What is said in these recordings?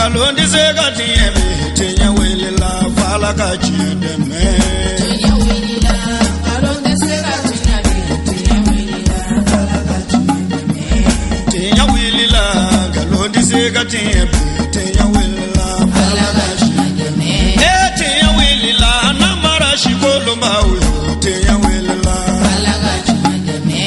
Nkalon tɛ se ka tiɲɛ bi, tiɲɛ wulila f'Ala ka tiɲɛ dɛmɛ. Tiɲɛ wulila, nkalon tɛ se ka tiɲɛ bi, tiɲɛ wulila, Ala ka tiɲɛ dɛmɛ. Tiɲɛ wulila, nkalon tɛ se ka tiɲɛ bi, tiɲɛ wulila Ala f'Ala ka ka tiɲɛ dɛmɛ. E tiɲɛ wulila, namara sikolonbaw yo, tiɲɛ wulila. Ala ka tiɲɛ dɛmɛ.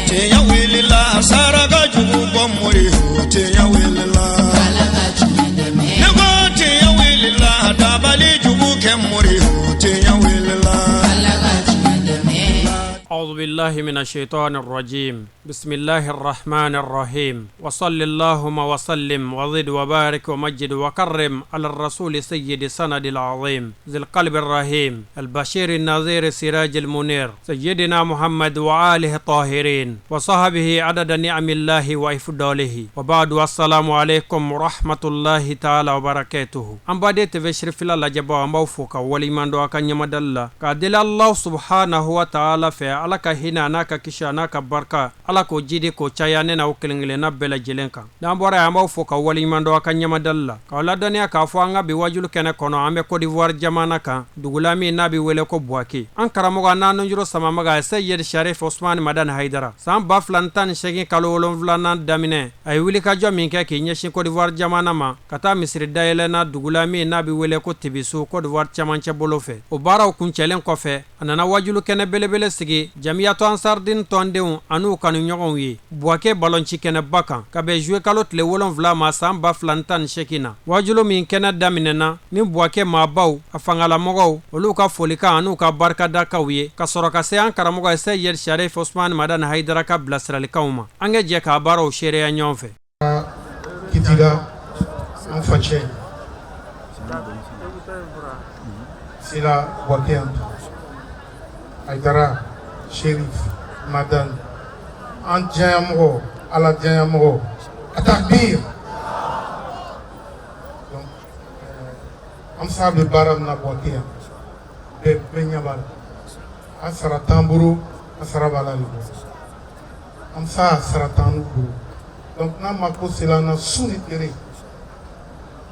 Tiɲɛ wulila, saraka jugu bɔ mori yo, tiɲɛ wulila. Ala ka tiɲɛ dɛmɛ. Ne ko tiɲɛ wulila, dabali jugu kɛ mori yo, tiɲɛ wulila. Ala ka tiɲɛ dɛmɛ. أعوذ بالله من الشيطان الرجيم بسم الله الرحمن الرحيم وصل اللهم وسلم وزد وبارك ومجد وكرم على الرسول سيد سند العظيم ذي القلب الرحيم البشير النذير السراج المنير سيدنا محمد وآله الطاهرين وصحبه عدد نعم الله وإفضاله وبعد السلام عليكم ورحمة الله تعالى وبركاته An baden TV Sherifila lajɛbaw, an b'aw fo ka waleɲuman dɔn a ka ɲɛmadali la k'a deli Allah subhanahu wa ta'ala fɛ, Ala ka hinɛ a n'a ka kisi a n'a ka barika, Ala k'o jidi k'o caya ne n'aw kelen kelenna bɛɛ lajɛlen kan. N'an bɔra yen, an b'aw fo ka waleɲuman dɔn a ka ɲɛmadali la k'aw ladɔnniya k'a fɔ an ka bi wajulu kɛnɛ kɔnɔ, an bɛ Côte d'Ivoire jamana kan, dugula min n'a bɛ wele ko Buwake. An karamɔgɔ n'a nujuru samamaga Seyid Sharif Osman Madani Hayidara, san 2018 kalo wolonfilanan daminɛ, a ye wulikajɔ min kɛ k'i ɲɛsin Côte d'Ivoire jamana ma ka taa misiri dayɛlɛnna dugula min n'a bɛ wele ko Tibisu, Côte d'Ivoire camancɛ bolo fɛ. O baaraw kuncɛlen kɔfɛ, a nana wajulu kɛnɛ belebele sigi Jamiyatu Ansardin tɔndenw an'u kanuɲɔgɔnw ye Buwake balonci kɛnɛba kan ka bɛn juillet kalo tile 7 ma san 2018 na. Wajulu min kɛnɛ daminɛna ni Buwake maabaw, a fangalamɔgɔw, olu ka folikan an'u ka barikadakaw ye, ka sɔrɔ ka se an karamɔgɔ Seyid Sharif Osman Madani Hayidara ka bilasiralikanw ma. An ka jɛ k'a baaraw seereya ɲɔgɔn fɛ. Kitila an facɛ sila Buwake yan, Hayidara Sherif Madani, an diyanyamɔgɔ, Ala diyanyamɔgɔ, a takbir. Donc an sa bɛ baara min na Buwake yan, bɛɛ bɛɛ ɲɛ b'a la. An sara t'an bolo, an sara b'a la de bolo, an sa sara t'an bolo. Donc n'a ma ko sera an na su ni tile,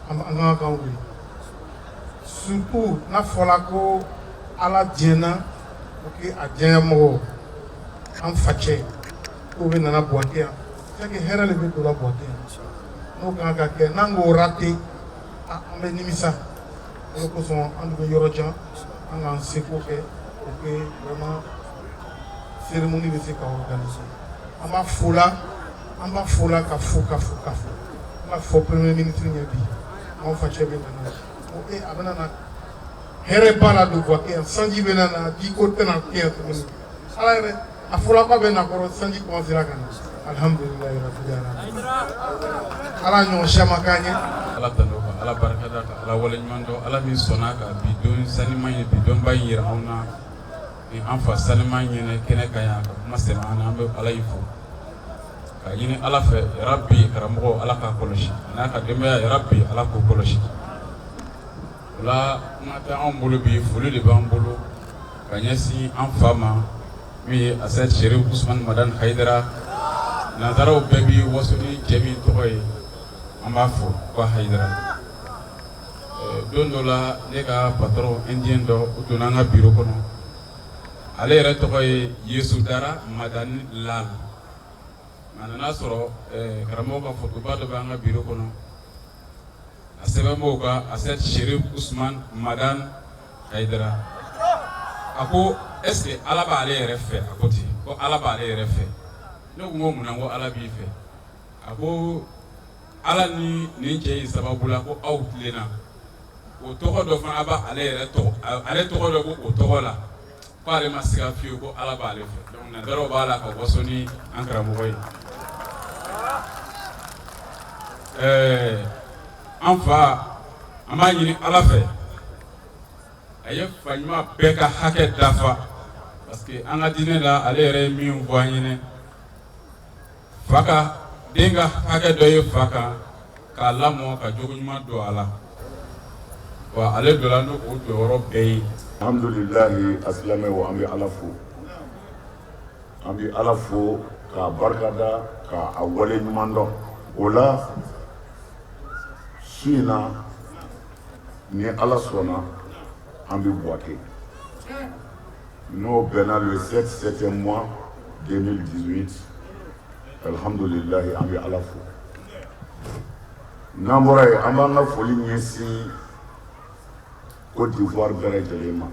an kan k'an wuli, surtout n'a fɔra ko Ala diɲɛna o kɛ a diɲɛmɔgɔ, an facɛ k'o bɛ nana Buwake yan, c'est que hɛrɛ de bɛ don la Buwake yan. N'o kan ka kɛ, n'an k'o raté, an bɛ nimisa. O de kosɔn an bɛ yɔrɔ jan, an k'an seko kɛ pour que vraiment cérémonie bɛ se ka organiser. An b'a fo la, an b'a fo la, ka fo, ka fo, ka fo. An b'a fɔ premier ministre ɲɛ bi, anw facɛ bɛ nana ko e a bɛna na hɛrɛ ba la don Buwake yan, sanji bɛ na, jiko tɛna kɛ yan tuguni. Ala yɛrɛ a fɔra k'a bɛ na kɔrɔ, sanji commencera ka na, alhamdulilayi rabbil alamin. Ala ɲɔgɔn siama k'an ye. Ala tanu ka Ala barikada, ka Ala waleɲuman dɔn, Ala min sɔnna ka bi don saniman ye, bi donba in yira anw na ni an fa saniman ɲɛnɛ kɛnɛ kan yan ka kuma sɛmɛ an na. An bɛ Ala in fo ka ɲini Ala fɛ, yarabi karamɔgɔ, Ala k'a kɔlɔsi a n'a ka denbaya, yarabi Ala k'o kɔlɔsi. O la, kuma tɛ anw bolo bi, foli de b'an bolo ka ɲɛsin an fa ma min ye Asɛd Sherif Usman Madani Hayidara. Nansaraw bɛɛ bi waso ni cɛ min tɔgɔ ye, an b'a fɔ ko Hayidara. Don dɔ la, ne ka patron indien dɔ, o donna an ka bureau kɔnɔ. Ale yɛrɛ tɔgɔ ye Yesudara Madani Lal. A nana sɔrɔ karamɔgɔ ka fotoba dɔ bɛ an ka bureau kɔnɔ, a sɛbɛn b'o kan Asɛd Sherif Usman Madani Hayidara. A ko est ce que Ala b'ale yɛrɛ fɛ? A ko ten ko Ala b'ale yɛrɛ fɛ. Ne ko n ko munna ko Ala b'i fɛ? A ko Ala ni nin cɛ in sababu la ko aw tilenna, o tɔgɔ dɔ fana b'ale yɛrɛ tɔgɔ, ale tɔgɔ dɔ ko o tɔgɔ la, ko ale ma siga fiyewu ko Ala b'ale fɛ. Donc nanzaraw b'a la ka waso ni an karamɔgɔ ye. An fa, an b'a ɲini Ala fɛ, a ye fa ɲuman bɛɛ ka hakɛ dafa, parce que an ka diinɛ la, ale yɛrɛ ye min fɔ an ɲɛnɛ, fa ka den ka hakɛ dɔ ye fa kan k'a lamɔ, ka jogo ɲuman don a la wa ale donna n'o o jɔyɔrɔ bɛɛ ye. Alhamdulilahi, a silamɛw, an bɛ Ala fo, an bɛ Ala fo k'a barikada, k'a wale ɲuman dɔn. O la Su in na, ni Ala sɔnna, an bɛ Buwake. N'o bɛnna le 7 septième mois 2018, alhamdulilahi, an bɛ Ala fo. N'an bɔra yen, an b'an ka foli ɲɛsin Côte d'Ivoire bɛɛ lajɛlen ma,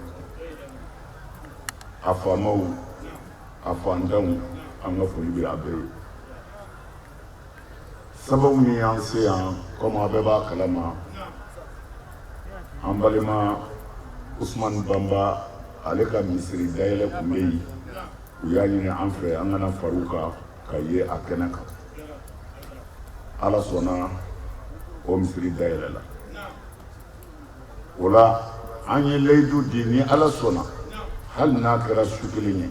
a faamaw, a fantanw, an ka foli bɛ a bɛɛ ye. Sababu min y'an se yan, komi a bɛɛ b'a kalama, an balima Usumani Banba, ale ka misiri dayɛlɛ tun bɛ yen. U y'a ɲini an fɛ an ka na far'u kan ka ye a kɛnɛ kan. Ala sɔnna, o misiri dayɛlɛla. O la, an ye layidu di, ni Ala sɔnna, hali n'a kɛra su kelen ye,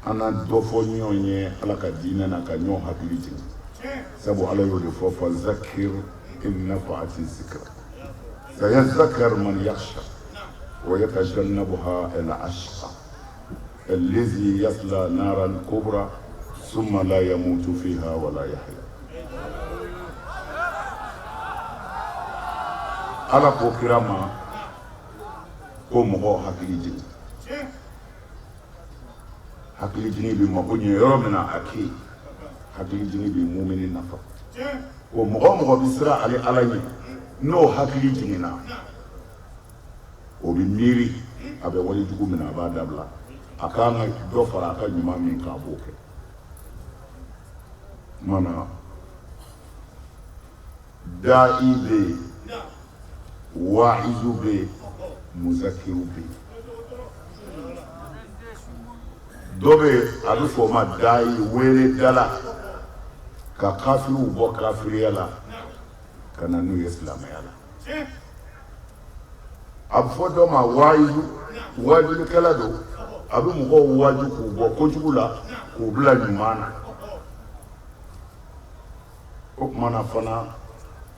an na dɔ fɔ ɲɔgɔn ye Ala ka diinɛ na, ka ɲɔgɔn hakili jigin, sabu Ala y'o de fɔ: fazakir in nafaati zikra sayazakar man yakhsha wa yatajannabuha al ashqa allazi yasla naran kubra summa la yamutu fiha wala yahya. Ala ko kira ma ko mɔgɔw hakili jigin. Hakili jigin bɛ mako ɲɛ yɔrɔ min na, a kɛ hakili jigin bɛ mumini nafa. O mɔgɔ o mɔgɔ bɛ siran ale Ala ɲɛ, n'o hakili jiginna, o bɛ miiri a bɛ wale jugu min na, a b'a dabila. A ka kan ka dɔ fara a ka ɲuman min kan, a b'o kɛ. Tuma na da'i bɛ yen, wa'izu bɛ yen, muzakiru bɛ yen. Dɔ bɛ yen, a bɛ fɔ o ma da'i, weeledala, ka kafiriw bɔ kafiriya la ka na n'u ye silamɛya la. A bɛ fɔ dɔ ma wa'izu, waajulikɛla don, a bɛ mɔgɔw waaju k'u bɔ kojugu la k'u bila ɲuman na. O tuma na fana,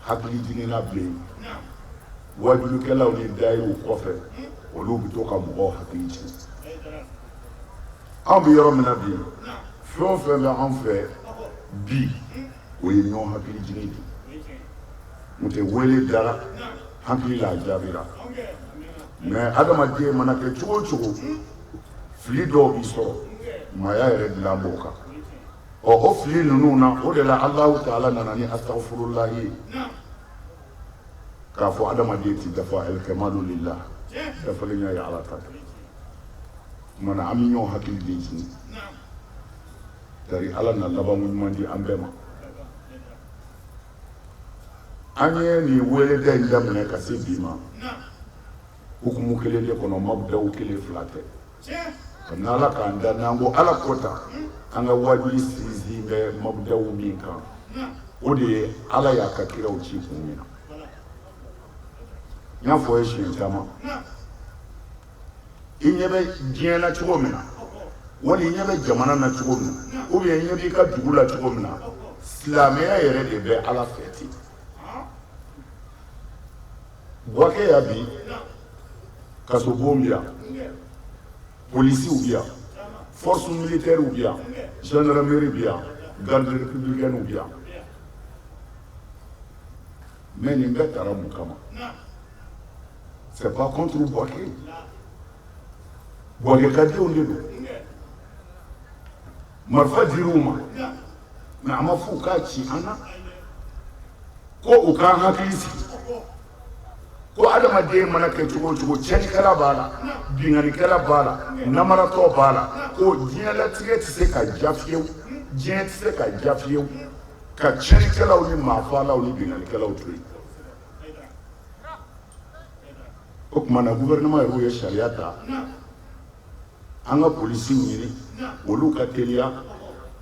hakili jiginna bɛ yen. Waajulikɛlaw ni dayiw kɔfɛ, olu bɛ to ka mɔgɔw hakili jigin. Anw bɛ yɔrɔ min na bi, fɛn o fɛn bɛ an fɛ bi, o ye ɲɔgɔn hakili jigin de ye. N'o tɛ, wele dara, hakili la a jaabira. Mais adamaden mana kɛ cogo o cogo, fili dɔw b'i sɔrɔ, maaya yɛrɛ dilan b'o kan. Ɔ, o fili ninnu na, o de la Alahu taala nana ni astagfurulahi ye, k'a fɔ adamaden ti dafa, alikamalu lillah, dafalenya ye Ala ta de. Tuma na an bɛ ɲɔgɔn hakili de jigin tari. Ala na labanko ɲuman di an bɛɛ ma. An ye nin weleda in daminɛ ka se bi ma, hukumu kelen de kɔnɔ, mabudaw kelen fila tɛ. Kabini Ala k'an da, n'an ko Ala kɔta, an ka wajuli sinsin bɛ mabudaw min kan, o de ye Ala y'a ka kiraw ci kun min na. N y'a fɔ ye siɲɛ caman, i ɲɛ bɛ diɲɛ na cogo min na, wali i ɲɛ bɛ jamana na cogo min na, ou bien i ɲɛ b'i ka dugu la cogo min na, silamɛya yɛrɛ de bɛ Ala fɛ ten. Buwake yan bi, kasobon bi yan, polisiw bi yan, force militaire bi yan, gendarmerie bi yan, garde républicaine bi yan. Mais nin bɛɛ taara mun kama? C'est pas contre Buwake. Buwake ka denw de don, marifa dir'u ma, mais a ma fɔ u k'a ci an na, ko u k'an hakili sigi, ko adamaden mana kɛ cogo o cogo, tiɲɛnikɛla b'a la, binkannikɛla b'a la, namaratɔ b'a la, ko diɲɛlatigɛ tɛ se ka diya fiyewu, diɲɛ tɛ se ka diya fiyewu ka tiɲɛnikɛlaw ni maafaalaw ni binkannikɛlaw to yen. O tuma na, gouvernement yɛrɛ ye sariya ta, an ka polisiw ɲini, olu ka teliya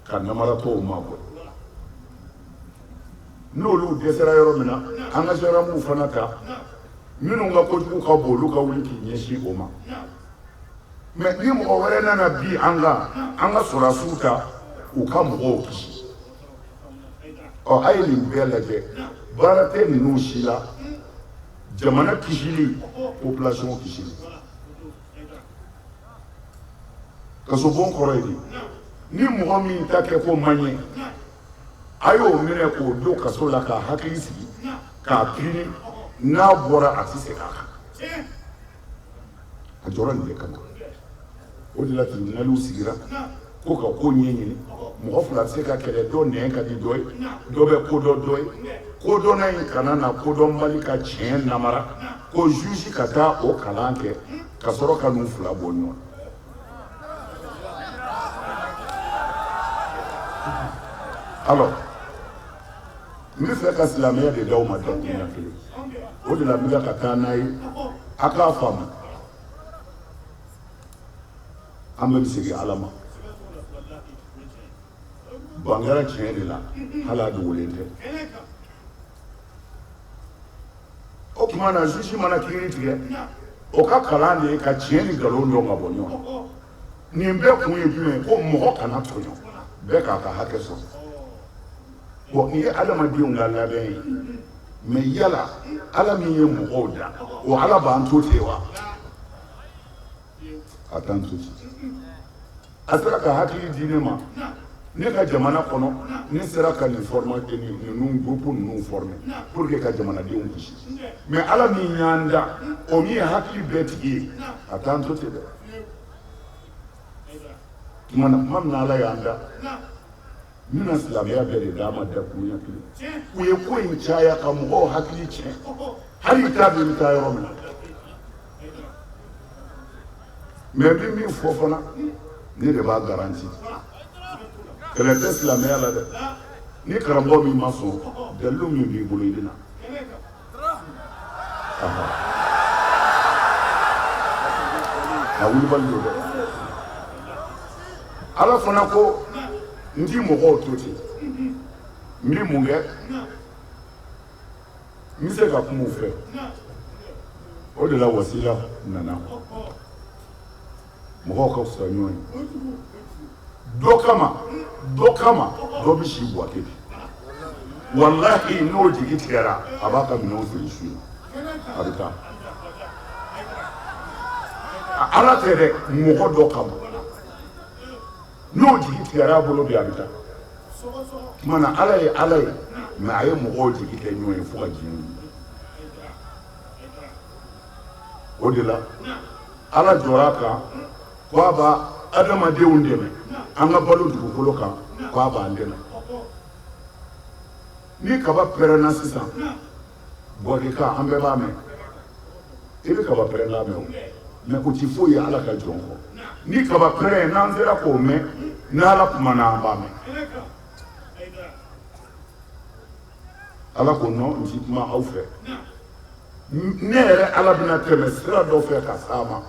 ka namaratɔw mabɔ. N'olu dɛsɛra yɔrɔ min na, an ka gendarmew fana ta, minnu ka kojugu ka bon, olu ka wuli k'i ɲɛsin o ma. Mais ni mɔgɔ wɛrɛ nana bi an kan, an ka sɔrɔdasiw ta, u ka mɔgɔw kisi. Ɔ, a ye nin bɛɛ lajɛ, baara tɛ ninnu si la, jamana kisili, population kisili. Kasobon kɔrɔ ye di? Ni mɔgɔ min ta kɛ ko man ɲɛ, a y'o minɛ k'o don kaso la k'a hakili sigi. K'a puni n'a bɔra a tɛ segin a kan. A jɔra nin de kama. O de la tribunaliw sigira ko ka ko ɲɛɲini. Mɔgɔ fila tɛ se ka kɛlɛ, dɔ nɛn ka di dɔ ye, dɔ bɛ ko dɔn dɔ ye. Kodɔnna in kana na kodɔnbali ka tiɲɛ namara, ko juge ka taa o kalan kɛ ka sɔrɔ ka n'u fila bɔ ɲɔgɔn na. Alors, n bɛ fɛ ka silamɛya de d'aw ma dakuruɲa kelen. O de la n bɛ ka taa n'a ye, a k'a faamu. An bɛɛ bɛ segin Ala ma. Ban kɛra tiɲɛ de la, hali a dogolen tɛ. O tuma na juge mana kiiri tigɛ, o ka kalan de ye ka tiɲɛ ni nkalon dɔn ka bɔ ɲɔgɔn na. Nin bɛɛ kun ye jumɛn ye? Ko mɔgɔ kana tɔɲɔ, bɛɛ k'a ka hakɛ sɔrɔ. Bon, nin ye adamadenw ka labɛn ye. Mais yala Ala min ye mɔgɔw da, o Ala b'an to ten wa? A t'an to ten. A sera ka hakili di ne ma, ne ka jamana kɔnɔ, ne sera ka nin forma ninnu groupe ninnu former pour que ka jamanadenw kisi. Mais Ala min y'an da, o min ye hakili bɛɛ tigi ye, a t'an to ten dɛ. Tuma na tuma min na Ala y'an da, n bɛna silamɛya bɛɛ de d'a ma dakuruɲa kelen. U ye ko in caya ka mɔgɔw hakili tiɲɛ, hali i t'a dɔn i bɛ taa yɔrɔ min na. Mais n bɛ min fɔ fana, ne de b'a garanti. Kɛlɛ tɛ silamɛya la dɛ. Ni karamɔgɔ min ma sɔn, dalilu min b'i bolo i bɛ na. A wulibali don dɛ. Ala fana ko n ti mɔgɔw to ten. N bɛ mun kɛ? N bɛ se ka kuma u fɛ. O de la wasila nana. Mɔgɔw ka fisa ɲɔgɔn ye. Dɔ kama, dɔ kama, dɔ bɛ si Buwake bi. Walahi n'o jigi tigɛra, a b'a ka minɛnw siri su in na. A bɛ taa. Ala tɛ dɛ, mɔgɔ dɔ kama. N'o jigi tigɛra a bolo bi, a bɛ taa. Tuma na Ala ye Ala ye, mais a ye mɔgɔw jigi kɛ ɲɔgɔn ye fo ka diɲɛ wuli. O de la Ala jɔra a kan ko a b'a adamadenw dɛmɛ an ka balo dugukolo kan, ko a b'an dɛmɛ. Ni kaba pɛrɛnna sisan, Buwakeka an bɛɛ b'a mɛn. I bɛ kaba pɛrɛnna mɛn o, mais o tɛ foyi ye Ala ka jɔn kɔ. Ni kaba pɛrɛn n'an sera k'o mɛn, n'Ala kumana an b'a mɛn. Ala ko non, n ti kuma aw fɛ. Ne yɛrɛ Ala bɛna tɛmɛ sira dɔ fɛ ka s'a ma.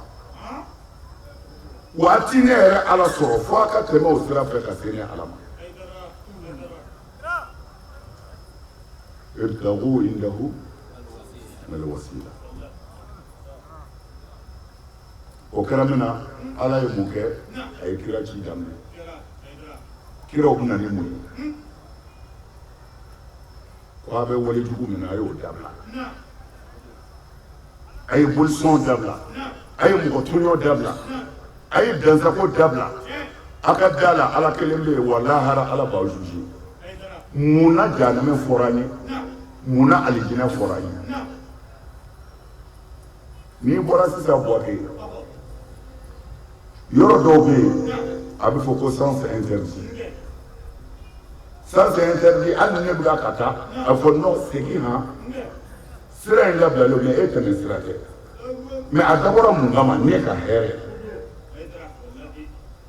Waati ne yɛrɛ Ala sɔrɔ fo a ka tɛmɛ o sira fɛ ka se ne Ala ma. Ibtagu indahu alwasila. O kɛra min na, Ala ye mun kɛ? A ye kira ci daminɛ. Kiraw bɛ na ni mun ye? Ko a bɛ wale jugu min na, a y'o dabila. A ye bolisɔn dabila. A ye mɔgɔ tɔɲɔ dabila. A ye dansago dabila. A ka da la Ala kelen bɛ yen, wa lahara Ala b'aw juger. Mun na jahanamɛ fɔra an ye? Mun na alijinɛ fɔra an ye? N'i bɔra sisan Buwake, yɔrɔ dɔw bɛ yen, a bɛ fɔ ko sens interdit. Sens interdit, hali ni ne bɛ ka taa, a bɛ fɔ non, segin han. Sira in labilalen mais e tɛmɛ sira tɛ. Mais a dabɔra mun kama? Ne ka hɛrɛ.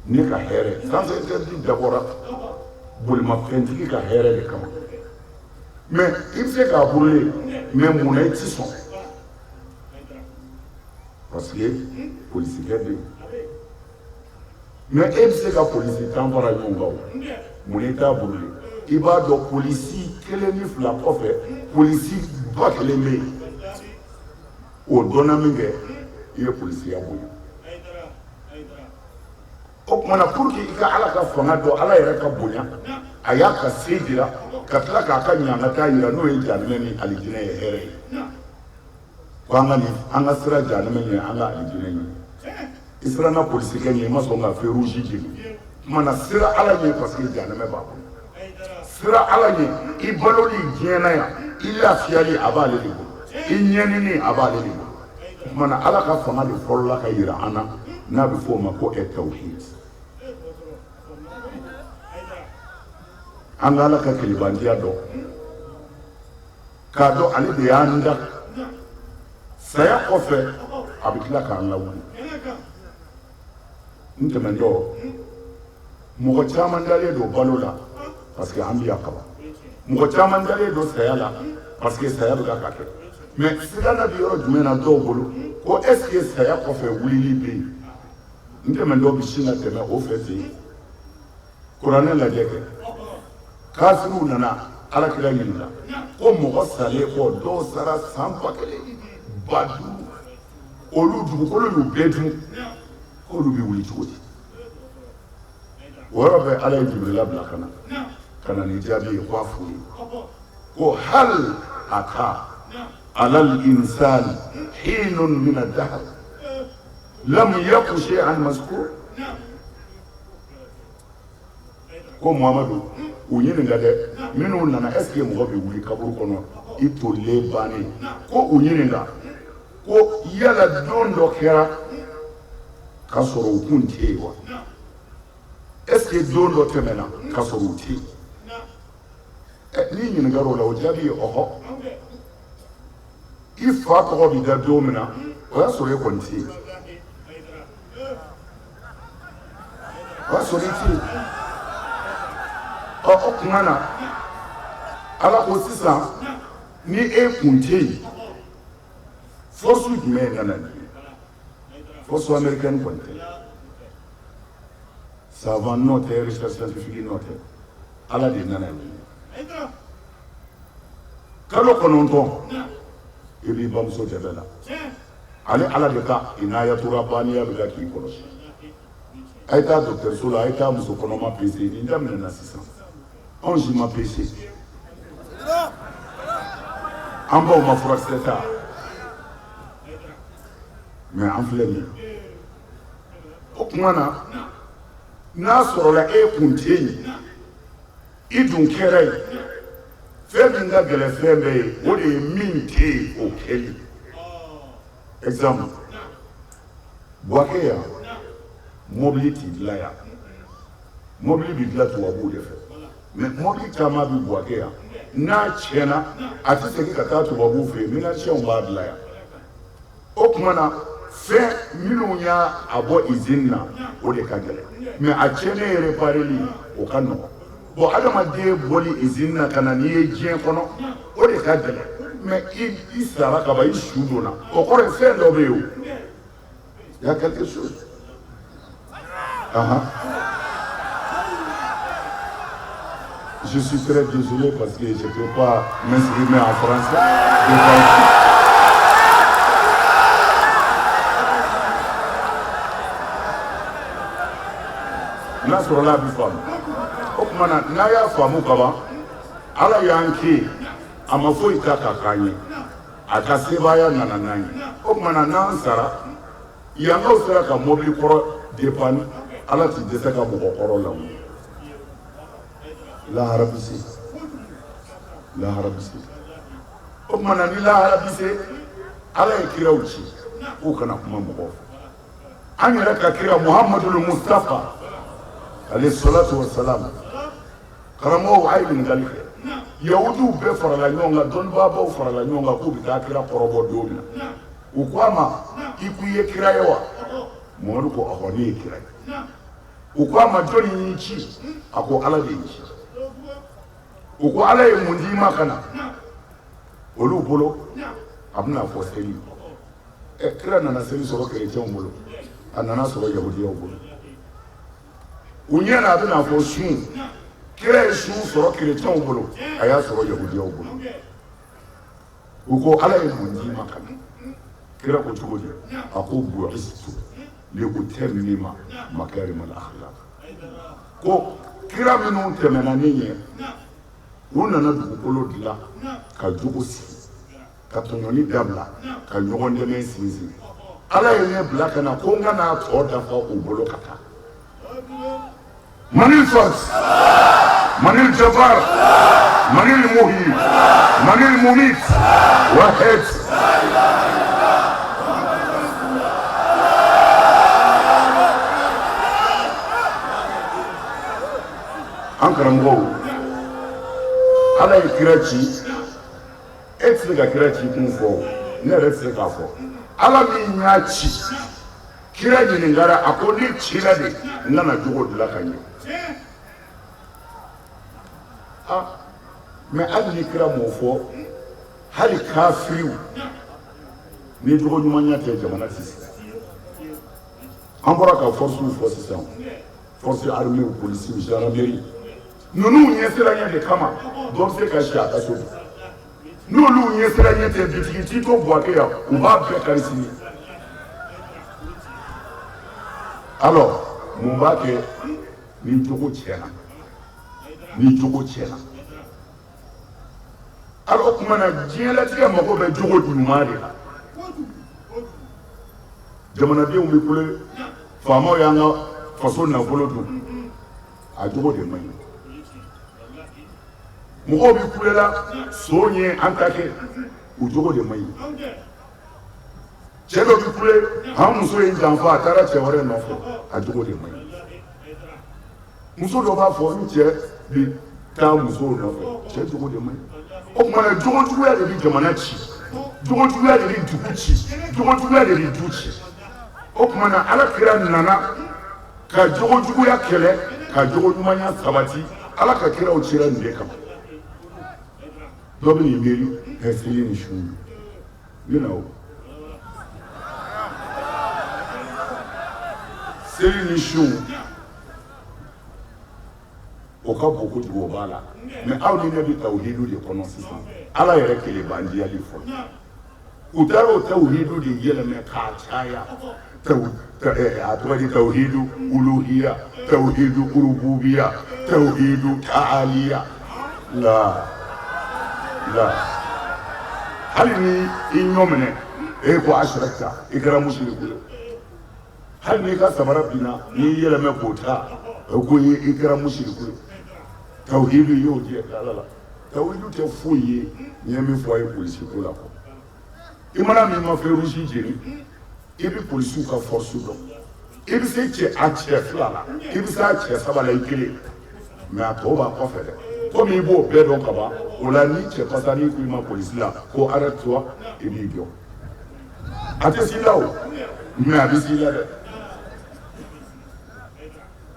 Ne ka hɛrɛ. Sens interdit dabɔra bolimafɛntigi ka hɛrɛ de kama. Mais i bɛ se k'a brûler, mais mun na i ti sɔn? Parce que polisikɛ bɛ yen. Mais e bɛ se ka polisi 10 fara ɲɔgɔn kan o, mun na i t'a brûler? I b'a dɔn polisi kelen ni fila kɔfɛ, polisi ba kelen bɛ yen. O dɔnna min kɛ, i ye polisiya bonya. O tuma na pour que i ka Ala ka fanga dɔn, Ala yɛrɛ ka bonya, a y'a ka se jira ka tila k'a ka ɲangata jira, n'o ye jahanamɛ ni alijinɛ ye hɛrɛ ye. Ko an ka nin, an ka siran jahanamɛ ɲɛ, an ka alijinɛ ɲɛ. I siranna polisikɛ ɲɛ, i ma sɔn ka feu rouge jeni. Tuma na siran Ala ɲɛ parce que jahanamɛ b'a bolo. Siran Ala ɲɛ, i baloli diɲɛ na yan, I lafiyali a b'ale de bolo, i ɲɛnini a b'ale de bolo. O tuma na Ala ka fanga de fɔlɔla ka yira an na, n'a bɛ f'o ma ko tawhid. An ka Ala ka kelebantiya dɔn, k'a dɔn ale de y'an da, saya kɔfɛ a bɛ tila k'an lawuli. N tɛmɛntɔ, mɔgɔ caman dalen don balo la parce que an bɛ yan kaban, mɔgɔ caman dalen don saya la parce que saya bɛ ka kɛ. Mais sigana bɛ yɔrɔ jumɛn na dɔw bolo ko est ce que saya kɔfɛ wulili bɛ yen? N tɛmɛntɔ bɛ sin ka tɛmɛ o fɛ ten. Kuranɛ lajɛ kɛ, kafiriw nana Ala kira ɲininka ko mɔgɔ salen kɔ, dɔw sara san 1000 5,000, olu dugukolo y'u bɛɛ dun, k'olu bɛ wuli cogo di? O yɔrɔ bɛɛ Ala ye Jibirila bila ka na, ka na ni jaabi ye, k'a f'u ye ko hal ata alal insani hinun min ad-dahr lam yaku shay'an mazkur. Ko Muhamadu, u ɲininka dɛ, minnu nana est ce que mɔgɔ bɛ wuli kaburu kɔnɔ i tolilen bannen? Ko u ɲininka ko yala don dɔ kɛra k'a sɔrɔ u kun tɛ yen wa? Est ce que don dɔ tɛmɛna k'a sɔrɔ u tɛ yen? N'i ɲininkara o la, o jaabi ye ɔhɔ. I fa tɔgɔ bɛ da don min na, o y'a sɔrɔ e kɔni tɛ yen. O y'a sɔrɔ i tɛ yen. Ɔ, o tuma na Ala ko sisan, ni e kun tɛ yen, force jumɛn nana n'i ye? Force américaine kɔni tɛ, savant nɔ tɛ, recherche scientifique nɔ tɛ, Ala de nana n'i ye. Kalo 9 i b'i bamuso dɛbɛ la, ale Ala de ka inayatu rabbaniya bɛ ka k'i kɔlɔsi. A ye taa dɔgɔtɔrɔso la, a ye taa muso kɔnɔma pese. Nin daminɛna sisan, anw si ma pese, an baw ma furakisɛ ta, mais an filɛ nin ye. O tuma na n'a sɔrɔla e kun tɛ yen, i dun kɛra yen, fɛn min ka gɛlɛn fɛn bɛɛ ye, o de ye min tɛ yen o kɛli. Exemple, Buwake yan, mobili ti dilan yan, mobili bɛ dilan tubabuw de fɛ, mais mobili caman bɛ Buwake yan, n'a tiɲɛna a tɛ segin ka taa tubabuw fɛ yen, mécaniciens b'a dilan yan. O tuma na fɛn minnu y'a bɔ usine na, o de ka gɛlɛn, mais a tiɲɛnen répareli o ka nɔgɔn. Bon, adamaden bɔli usine na ka na n'i ye diɲɛ kɔnɔ, o de ka gɛlɛn, mais i sara ka ban, i su donna, o kɔrɔ ye fɛn dɔ bɛ yen. O il y a quelque chose. Uh-huh. Je suis très désolé parce que je ne peux pas m'exprimer en français. N'a sɔrɔla a bɛ faamu. O tuma na n'a y'a faamu kaban, Ala y'an kɛ, a ma foyi ta k'a k'an ye, a ka sebaaya nana n'an ye. O tuma na n'an sara, yankaw sera ka mobili kɔrɔ dépanner, Ala ti dɛsɛ ka mɔgɔ kɔrɔ lawuli. Lahara bɛ se, lahara bɛ se. O tuma na ni lahara bɛ se, Ala ye kiraw ci k'u kana kuma mɔgɔw fɛ. An yɛrɛ ka kira Muhamadul Mustafa alayhi salatu wa salam, karamɔgɔw a ye ɲininkali kɛ, yahudiw bɛɛ farala ɲɔgɔn kan, dɔnnibaabaw farala ɲɔgɔn kan k'u bɛ taa kira kɔrɔbɔ don min na, u ko a ma, i ko i ye kira ye wa? Muhamadu ko ɔhɔ, ne ye kira ye. U ko a ma, jɔnni y'i ci? A ko Ala de y'i ci. U ko Ala ye mun d'i ma ka na? Olu bolo a bɛna fɔ seli. Ɛ, kira nana seli sɔrɔ kerecɛnw bolo, a nana sɔrɔ yahudiyaw bolo. U ɲɛ na a bɛna fɔ sun, kira ye sun sɔrɔ kerecɛnw bolo, a y'a sɔrɔ yahudiyaw bolo. U ko Ala ye mun d'i ma ka na? Kira ko cogo di? A ko bu'istu li utammima makarima al-akhlaq. Ko kira minnu tɛmɛna ne ɲɛ, u nana dugukolo dilan ka jogo sigi, ka tɔɲɔni dabila, ka ɲɔgɔn dɛmɛ sinsin. Ala ye ne bila ka na ko n ka n'a tɔ dafa u bolo ka taa. Manil Fars, Manil Jafar, Manil muhi manil mumit wahid. An karamɔgɔw, Ala ye kira ci, e tɛ se ka kira ci kun fɔ, ne yɛrɛ tɛ se k'a fɔ. Ala min y'a ci, kira ɲininkara, a ko ne cira de n ka na jogo dilan ka ɲɛ. Ah, mais hali ni kira m'o fɔ, hali kafiriw ni jogo ɲumanya tɛ, jamana tɛ sigi. An bɔra ka forces fɔ sisan, force armée, polisiw, gendarmerie, ninnu ɲɛsiranɲɛ de kama dɔ bɛ se ka si a ka so. N'olu ɲɛsiranɲɛ tɛ, bitigi t'i to Buwake yan, u b'a bɛɛ kari sini. Alors mun b'a kɛ ni jogo tiɲɛna? Ni jogo tiɲɛna, alors o tuma na diɲɛlatigɛ mago bɛ jogo ɲuman de la. Jamanadenw bɛ kule, faamaw y'an ka faso nafolo dun, a jogo de man ɲi. Mɔgɔw bɛ kulela son ye an ta kɛ, u jogo de man ɲi. Cɛ dɔ bɛ kule, an muso ye janfa, a taara cɛ wɛrɛ nɔfɛ, a jogo de man ɲi. Muso dɔ b'a fɔ n cɛ bi taa musow nɔfɛ, cɛ jogo de man ɲi. O tuma na jogo juguya de bɛ jamana ci, jogo juguya de bɛ dugu ci, jogo juguya de bɛ du ci. O tuma na Ala kira nana ka jogo juguya kɛlɛ, ka jogo ɲumanya sabati. Ala ka kiraw cira nin de kama. Dɔ bɛ nin miiri ɛ seli ni sun n bɛna o seli ni sun, o ka bon kojugu, o b'a la. Mais aw ni ne bɛ tawhidu de kɔnɔ sisan, Ala yɛrɛ kelebandiyali fɔlɔ. U taara o tawhidu de yɛlɛmɛ k'a caya, a tɔgɔ di tawhidu uluhiya, tawhidu urububiya, tawhidu taaliya. La la, hali ni i ɲɔ minɛ, e ko ashrakta, i kɛra musiriku ye. Hali n'i ka samara binna, n'i yɛlɛmɛ k'o ta, o ko i kɛra musiriku ye. Tawhidu y'o jɛ Ala la. Tawhidu tɛ foyi ye. N ye min fɔ a ye polisi ko la kɔ, i mana min ma feu rouge jeni, i bɛ polisiw ka force dɔn, i bɛ se cɛ a cɛ fila la, i bɛ se a cɛ saba la i kelen, mais a tɔw b'a kɔfɛ dɛ. Komi i b'o bɛɛ dɔn ka ban, o la ni cɛ pasani ko i ma polisi la ko arrête-toi, i b'i jɔ. A tɛ s'i la o, mais a bɛ s'i la dɛ.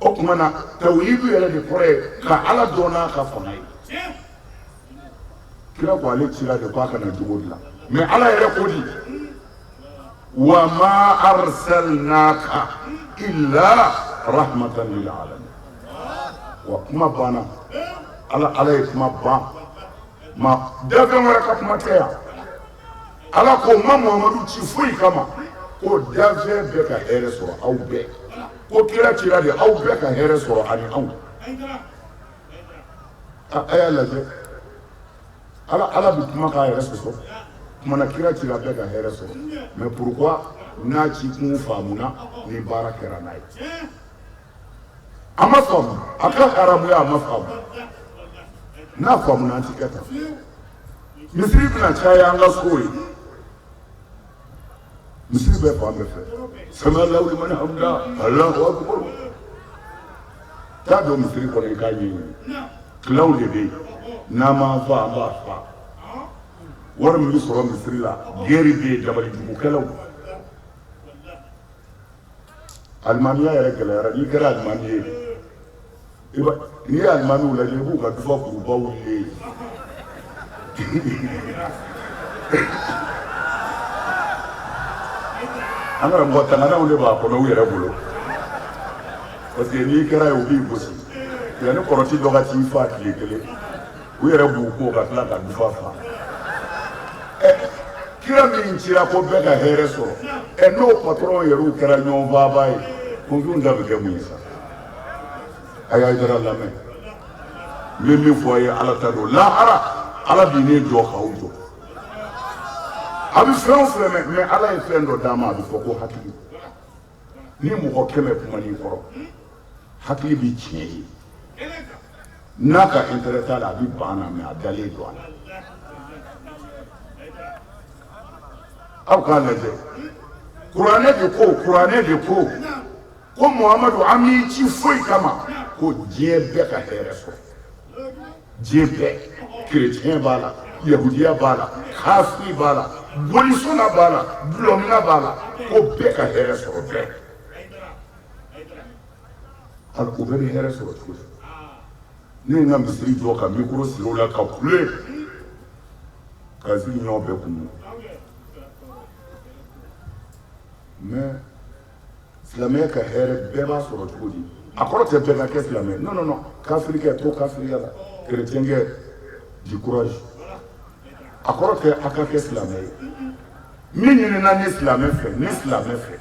O tuma na tawhidu yɛrɛ de kɔrɔ ye ka Ala dɔn n'a ka fanga ye. Kira ko ale cira de ko a ka na jogo dilan, mais Ala yɛrɛ ko di wa ma arsalnaka illa rahmatan lil alamin. Wa kuma banna, Ala Ala ye kuma ban, ma dafɛn wɛrɛ ka kuma tɛ yan. Ala ko ma Muhamadu ci foyi kama ko dafɛn bɛɛ ka hɛrɛ sɔrɔ, aw bɛɛ ko kira cira de aw bɛɛ ka hɛrɛ sɔrɔ ani anw. A y'a lajɛ, Ala Ala bɛ kuma k'a yɛrɛ sɔsɔ. Kumana kira cira bɛɛ ka hɛrɛ sɔrɔ, mais pourquoi n'a ci kun faamuna ni baara kɛra n'a ye? A ma faamu, a ka haramuya a ma faamu. N'a faamuna, an ti kɛ tan. Misiri bɛna caya an ka so ye, misiri bɛ fan bɛɛ fɛ. Sami Allahu liman hamida, Allahu akbar. Taa don misiri kɔnɔ i k'a ɲɛɲini, kilanw de bɛ yen. N'an m'an fa, an b'a fa. Wari min bɛ sɔrɔ misiri la, guerre bɛ yen, dabalijugukɛlaw. Alimamiya yɛrɛ gɛlɛyara. N'i kɛra alimami ye, n'i ye alimamiw lajɛ, i b'u ka dufa kurubaw ye. An karamɔgɔ, tanganaw de b'a kɔnɔ u yɛrɛ bolo, parce que n'i kɛra ye, u b'i gosi. Yanni kɔrɔti dɔ ka t'i fa tile kelen, u yɛrɛ b'u ko ka tila ka dufa fa. Kira min cira ko bɛɛ ka hɛrɛ sɔrɔ, ɛ n'o patron yɛrɛw kɛra ɲɔgɔn faaba ye, kunfinw ta bɛ kɛ mun ye sa? A y'a jara lamɛn, n bɛ min fɔ a ye, Ala ta don lahara, Ala b'i ne jɔ k'aw jɔ. A bɛ fɛn o fɛn mɛn, mais Ala ye fɛn dɔ d'a ma, a bɛ fɔ ko hakili. Ni mɔgɔ 100 kuman'i kɔrɔ, hakili bɛ tiɲɛ ye. N'a ka intérêt t'a la, a bɛ ban na, mais a dalen don a la. Aw k'a lajɛ, kuranɛ de ko, kuranɛ de ko ko Muhamadu, an m'i ci foyi kama ko diɲɛ bɛɛ ka hɛrɛ sɔrɔ. Diɲɛ bɛɛ, kerecɛn b'a la, yahudiya b'a la, kafiri b'a la, bolisɔnna b'a la, dulɔminna b'a la, ko bɛɛ ka hɛrɛ sɔrɔ, bɛɛ. Hali o bɛɛ bɛ hɛrɛ sɔrɔ cogo di? Ne ye n ka misiri jɔ ka micro siri o la ka kule ka sigi ɲɔgɔn bɛɛ kun. Mais silamɛya ka hɛrɛ bɛɛ b'a sɔrɔ cogo di? A kɔrɔ tɛ bɛɛ ka kɛ silamɛ. Non, non, non. Kafirikɛ to kafiriya la, kerecɛnkɛ, du courage. A kɔrɔ tɛ a ka kɛ silamɛ ye. Min ɲinina ne silamɛ fɛ, ne silamɛ fɛ,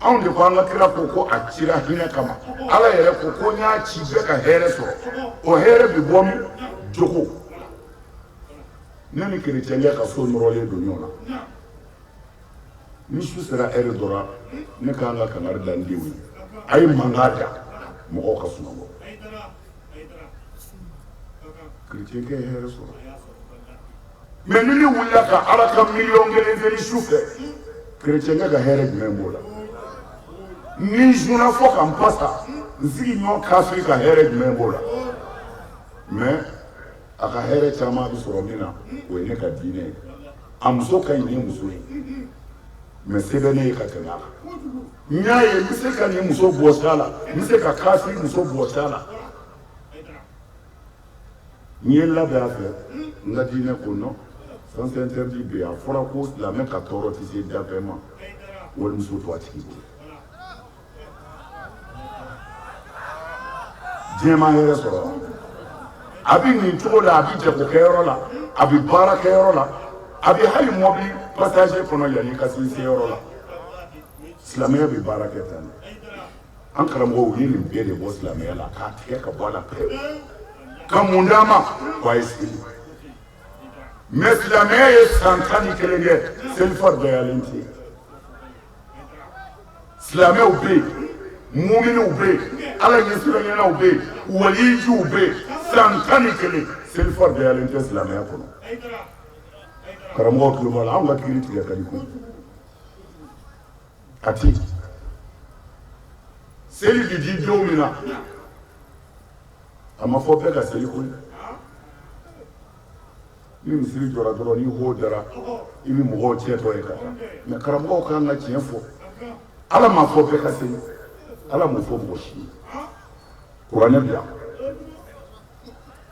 anw de ko an ka kira ko ko a cira hinɛ kama. Ala yɛrɛ ko ko n y'a ci bɛɛ ka hɛrɛ sɔrɔ. O hɛrɛ bɛ bɔ min? Jogo. Ne ni kerecɛnkɛ ka so nɔrɔlen don ɲɔgɔn na. Ni su sera heure dɔ la, ne ka kan ka kangari da n denw ye, a ye mankan da, mɔgɔw ka sunɔgɔ. Kerecɛnkɛ ye hɛrɛ sɔrɔ. Mais ni ne wulila ka Ala ka 1000000 seli su fɛ, kerecɛnkɛ ka hɛrɛ jumɛn b'o la? Ni n sunna fo ka n pasa, n sigiɲɔgɔn kafiri ka hɛrɛ jumɛn b'o la? Mais a ka hɛrɛ caman bɛ sɔrɔ min na, o ye ne ka diinɛ ye. A muso ka ɲi ni muso ye, mais se bɛ ne ye ka tɛmɛ a kan. N y'a ye n bɛ se ka nin muso bɔsi a la, n bɛ se ka kafiri muso bɔsi a la. N ye n labɛn a fɛ, n ka diinɛ ko non, sens interdit bɛ yen. A fɔra ko silamɛ ka tɔɔrɔ tɛ se dafɛn ma, walimuso to a tigi bolo. Diɲɛ ma hɛrɛ sɔrɔ. A bɛ nin cogo la, a bɛ jagokɛyɔrɔ la, a bɛ baarakɛyɔrɔ la, a bɛ hali mɔbili passager kɔnɔ yanni ka se i seyɔrɔ la. Silamɛya bɛ baara kɛ tan de. An karamɔgɔw ye nin bɛɛ de bɔ silamɛya la k'a tigɛ ka bɔ a la pewu. Ka mun d'an ma? Ko a ye seli. Mais silamɛya ye san 11 kɛ, seli faridayalen tɛ yen. Silamɛw bɛ yen, muminiw bɛ yen, Ala ɲɛsiranɲɛnaw bɛ yen, walijuw bɛ yen, san 11 seli faridayalen tɛ silamɛya kɔnɔ. Karamɔgɔw tulo b'a la, anw ka kiiri tigɛ ka di koyi. A tɛ yen. Seli bɛ di don min na, a ma fɔ bɛɛ ka seli koyi. Ni misiri jɔra dɔrɔn, ni ho dara, i bɛ mɔgɔw cɛtɔ ye ka taa. Mais karamɔgɔw ka kan ka tiɲɛ fɔ. Ala m'a fɔ bɛɛ ka seli, Ala m'o fɔ mɔgɔ si ye. Kuranɛ bila,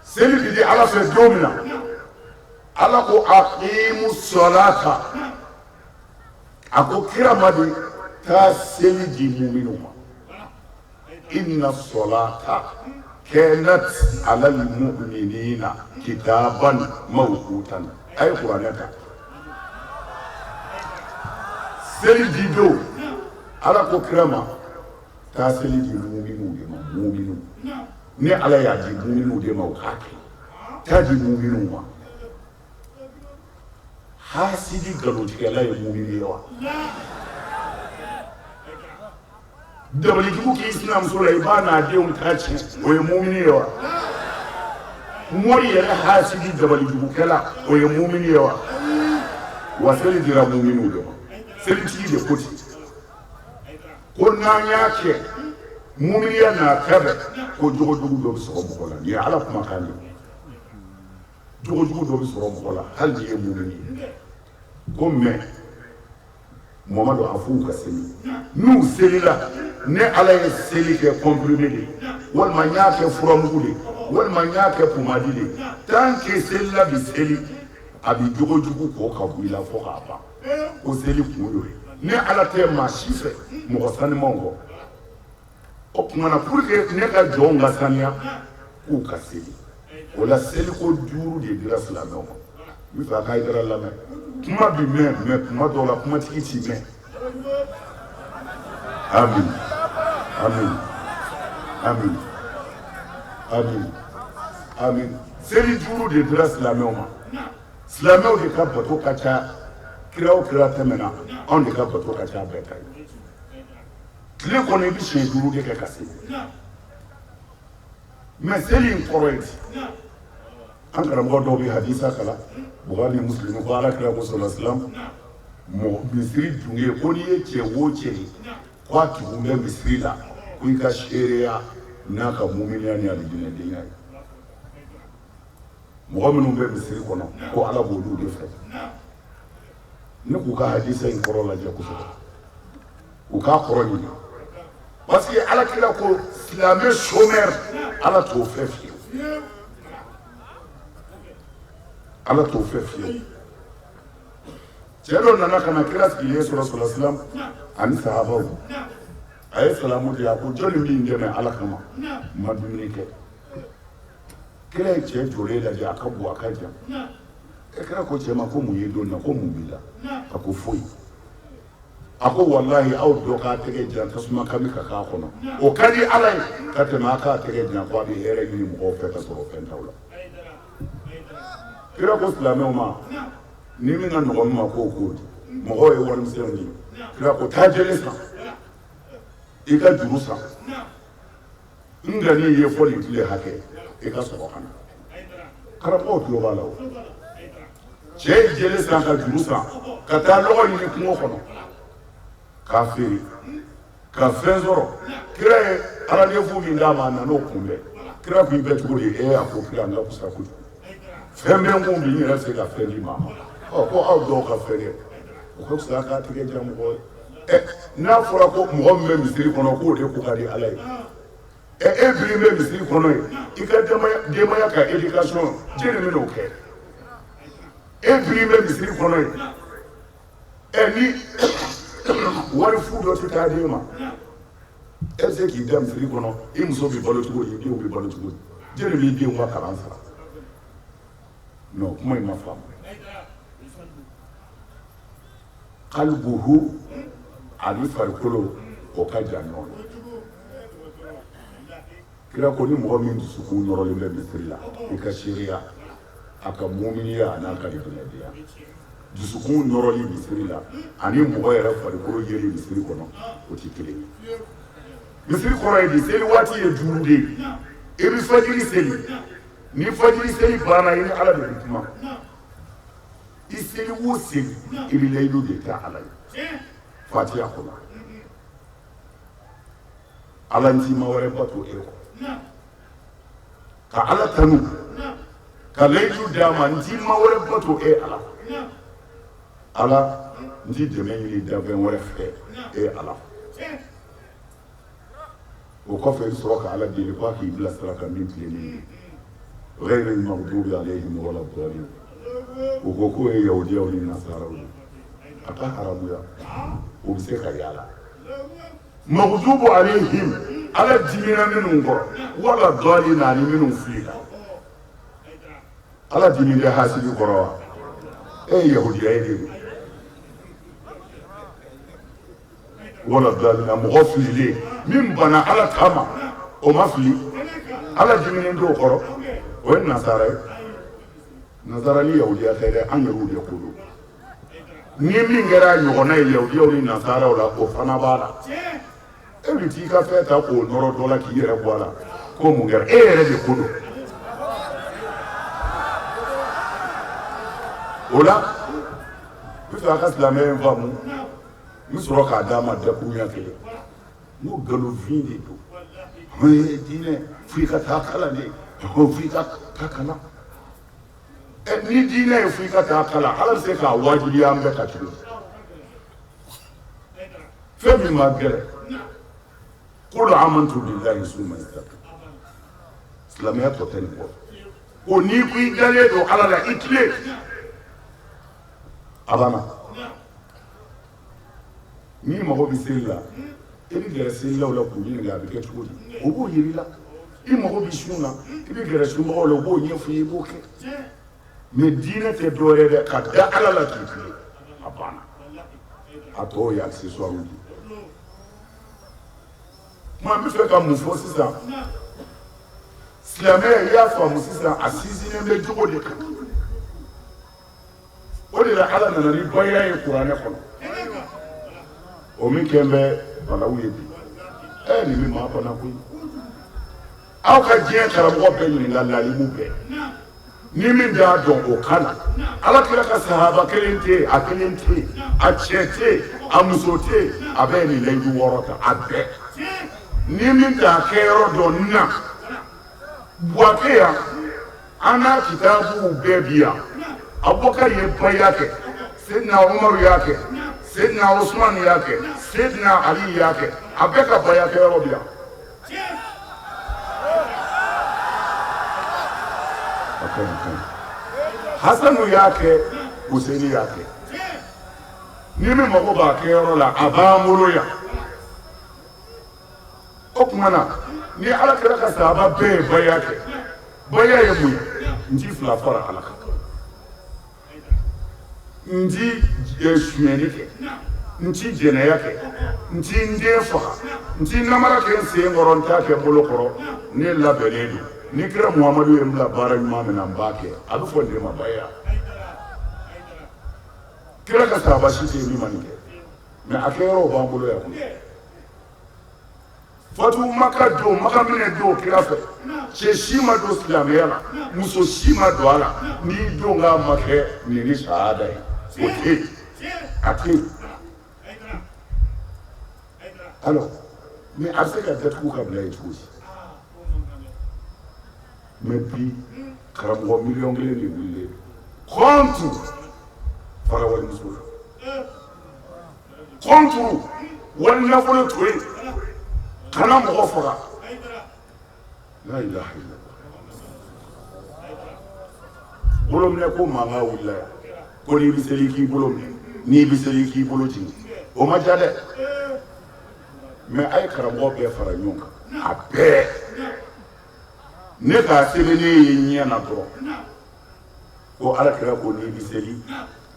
seli bɛ di Ala fɛ don min na, Ala ko aqimu salata. A ko kira ma de, taa seli di muminiw ma. Inna salata kanat alal mu'minina kitaban mawqutan. A ye kuranɛ ta. Seli di don, Ala ko kira ma, taa seli di muminiw de ma. Muminiw, ni Ala y'a di muminiw de ma, u k'a kɛ. Taa di muminiw ma. Hasidi nkalontigɛla ye mumini ye wa? Dabalijugu k'i sinamuso la, i b'a n'a denw ta tiɲɛ, o ye mumini ye wa? Mori yɛrɛ hasidi dabalijugukɛla, o ye mumini ye wa? Wa seli dira muminiw de ma. Selitigi de ko ten ko n'an y'a kɛ muminiya n'a ta bɛɛ, ko jogojugu dɔ bɛ sɔrɔ mɔgɔ la. Nin ye Ala kumakan de ye. Jogojugu dɔ bɛ sɔrɔ mɔgɔ la hali n'i ye mumini ye. Ko mais Mamadu, a f'u ka seli. N'u selila, ne Ala ye seli kɛ comprimé de ye, walima n y'a kɛ furamugu de ye, walima n y'a kɛ pomadi de ye, tant que selila bɛ seli, a bɛ jogojugu ko ka bɔ i la fo k'a ban. Ko seli kun y'o ye. Ne Ala tɛ maa si fɛ mɔgɔ sanimanw kɔ. O tuma na, pour que ne ka jɔnw ka saniya, k'u ka seli. O la, seliko duuru de dira silamɛw ma. N bɛ fɛ a ka Hayidara lamɛn. Kuma bi mɛn, mais kuma dɔw la kumatigi ti mɛn. Amin, amin, amin, amin, amin. Seli duuru de dira silamɛw ma. Silamɛw de ka bato ka ca. Kira o kira tɛmɛna, anw de ka bato ka ca bɛɛ ta ye. Tile kɔnɔ, i bɛ siɲɛ duuru de kɛ ka seli. Mais seli in kɔrɔ ye di? An karamɔgɔ dɔw bɛ hadisa kalan Bukhari ni Muslim ko Ala kira ko sallallahu alaihi wasallam mɔgɔ misiri dunge ko n'i ye cɛ o cɛ ye ko a tugun bɛ misiri la ko i ka seereya n'a ka muminiya ni alijinɛdenya ye. Mɔgɔ minnu bɛ misiri kɔnɔ ko Ala b'olu de fɛ. Ne k'u ka hadisa in kɔrɔ lajɛ kosɛbɛ, u k'a kɔrɔ ɲini parce que Ala kira ko silamɛ chômeur Ala t'o fɛ fiyewu, Ala t'o fɛ fiyewu. Cɛ dɔ nana ka na kira sigilen sɔrɔ sallallahu alaihi wasallam ani sahabaw, a ye salamu di, a ko jɔnni bɛ n dɛmɛ Ala kama, n ma dumuni kɛ. Kira ye cɛ jɔlen lajɛ, a ka bon a ka jan. E kira ko cɛ ma ko mun ye don na, ko mun b'i la? A ko foyi. A ko walahi aw dɔ k'a tɛgɛ jan tasuma kami ka k'a kɔnɔ, o ka di Ala ye ka tɛmɛ a k'a tɛgɛ jan ko a bɛ hɛrɛ ɲini mɔgɔw fɛ ka sɔrɔ fɛn t'aw la. Kira ko silamɛw ma, ni min ka nɔgɔn min ma k'o k'o di. Mɔgɔw ye warimisɛnw di. Kira ko taa jele san, i ka juru san, n dan'i ye fɔ nin tile hakɛ i ka sɔrɔ ka na. Karamɔgɔw tulo b'a la o. Cɛ ye jele san ka juru san ka taa lɔgɔ ɲini kungo kɔnɔ k'a feere ka fɛn sɔrɔ. Kira ye rendez-vous min d'a ma, a nan'o kunbɛn. Kira ko i bɛ cogo di? Ee a ko kira n ka fisa kojugu, fɛn bɛ n kun bi, n yɛrɛ tɛ se ka fɛn di maa ma. Ɔ ko aw dɔw ka fɛn kɛ o ka fisa k'a tigɛ jan mɔgɔ ye. Ɛ n'a fɔra ko mɔgɔ min bɛ misiri kɔnɔ k'o de ko ka di Ala ye, ɛ e biri bɛ misiri kɔnɔ yen, i ka denbaya ka éducation jɛni bɛ n'o kɛ? E biri bɛ misiri kɔnɔ yen, ɛ ni wari fu dɔ tɛ taa d'e ma, e bɛ se k'i da misiri kɔnɔ, i muso bɛ balo cogo di, i denw bɛ balo cogo di, jɛni b'i denw ka kalan sara? Non, kuma in ma faamu. Kalibuhu ani farikolo o ka jan ɲɔgɔn na. Kira ko ni mɔgɔ min dusukun nɔrɔlen bɛ misiri la, i ka seereya a ka muminiya a n'a ka alijinɛdenya. Dusukun nɔrɔli misiri la ani mɔgɔ yɛrɛ farikolo yeli misiri kɔnɔ, o tɛ kelen ye. Misiri kɔrɔ ye di? Seli waati ye 5 de ye. I bɛ fajiri seli, ni fajiri seli banna, i ni Ala de bɛ kuma. I seli o seli, i bɛ layidu de ta Ala ye fatiya kɔnɔ. Ala n ti ma wɛrɛ bato e kɔ, ka Ala tanu ka layidu d'a ma, n ti ma wɛrɛ bato e Ala. Ala n ti dɛmɛ ɲini dafɛn wɛrɛ fɛ e Ala. O kɔfɛ i bɛ sɔrɔ ka Ala deli k'a k'i bila sira kan min tilennen ye. Ghayril maghdubi alayhim wala dhalin. U ko k'o ye yahudiyaw ni nasaraw ye. A ka haramuya, o bɛ se ka yaala. Maghdubu alayhim, Ala dimina minnu kɔrɔ, wala dhalin ani minnu filila. Ala dimi tɛ hasidi kɔrɔ wa? E ye yahudiya ye de. Wala dhalina, mɔgɔ fililen min banna Ala ta ma, o ma fili, Ala diminen t'o kɔrɔ, o ye nasara ye. Nasara ni yahudiya tɛ dɛ, an yɛrɛw de ko don. Ni min kɛra a ɲɔgɔnna ye yahudiyaw ni nasaraw la, o fana b'a la. E bɛ t'i ka fɛn ta k'o nɔrɔ dɔ la k'i yɛrɛ bɔ a la, ko mun kɛra? E yɛrɛ de ko don. O la n bɛ fɛ a ka silamɛya in faamu. N bɛ sɔrɔ k'a d'a ma dakurunya kelen. N ko nkalonfin de don. Ee diinɛ fo i ka taa kalan de, fo i ka taa kalan. Ɛ ni diinɛ ye fo i ka taa kalan, Ala bɛ se k'a wajibiya an bɛɛ kan cogo di? Fɛn min ma gɛlɛn. Qul amantu billahi summa istaqim. Silamɛya tɔ tɛ nin kɔ. Ko n'i ko i dalen don Ala la, i tilen. A banna. N'i mago bɛ seli la, i bɛ gɛrɛ selilaw la k'u ɲininka a bɛ kɛ cogo di, o b'o yir'i la. I mago bɛ sun na, i bɛ gɛrɛ sunbagaw la, u b'o ɲɛfɔ i ye, i b'o kɛ. Mais diinɛ tɛ dɔwɛrɛ ye dɛ, ka da Ala la k'i tilen, a banna. A tɔw ye accessoire de ye. Kuma n bɛ fɛ ka mun fɔ sisan, silamɛya i y'a faamu sisan, a sinsinnen bɛ jogo de kan. O de la Ala nana ni baya ye kuranɛ kɔnɔ, o min kɛn bɛ balawu ye bi. Ɛ nin bɛ maa bana koyi. Aw ka diɲɛ karamɔgɔ bɛɛ ɲininka lalimu bɛɛ, ni min t'a dɔn o ka na. Ala kira ka sahaba kelen tɛ yen, a kelen tɛ yen, a cɛ tɛ yen, a muso tɛ yen, a bɛɛ ye nin layidu wɔɔrɔ ta, a bɛɛ. Ni min t'a kɛyɔrɔ dɔn na, Buwake yan, an n'a kitabuw bɛɛ bi yan. Abubakar ye baya kɛ, Seydina Umaru y'a kɛ, Seydina Usumani y'a kɛ, Seydina Ali y'a kɛ, a bɛɛ ka baya kɛyɔrɔ bi yan. Hasanu y'a kɛ, Huseni y'a kɛ. Ni min mago b'a kɛyɔrɔ la, a b'an bolo yan. O tuma na ni ala kira ka sahaba bɛɛ ye baya kɛ, baya ye mun ye? N ti fila fara ala kan, n ti sonyɛni kɛ, n ti jɛnɛya kɛ, n ti n den faga, n ti namara kɛ n sen kɔrɔ, n t'a kɛ n bolo kɔrɔ. Ne labɛnnen don. Ni kira Muhamadu ye n bila baara ɲuman min na, n b'a kɛ. A bɛ fɔ nin de ma baya. Kira ka sahaba si tɛ yen min ma nin kɛ, mais a kɛyɔrɔw b'an bolo yan koyi. Fatu Maka don, Maka minɛ don kira fɛ, cɛ si ma don silamɛya la, muso si ma don a la n'i don k'a ma kɛ nin ni sahada ye, o tɛ yen, a tɛ yen. Alors, mais a bɛ se ka datugu ka bila yen cogo di? Mais bi karamɔgɔ 1,000,000 de wulilen contre farawalimuso la, contre wali nafolo to yen, kana mɔgɔ faga. La ilaha illallah. Bolominɛ ko mankan wulila yan ko n'i bɛ seli k'i bolo minɛ, n'i bɛ seli k'i bolo jigin, o ma diya dɛ. Mais a ye karamɔgɔ bɛɛ fara ɲɔgɔn kan, a bɛɛ. Ne k'a sɛbɛnnen ye ɲɛ na dɔrɔn ko ala kira ko n'i bɛ seli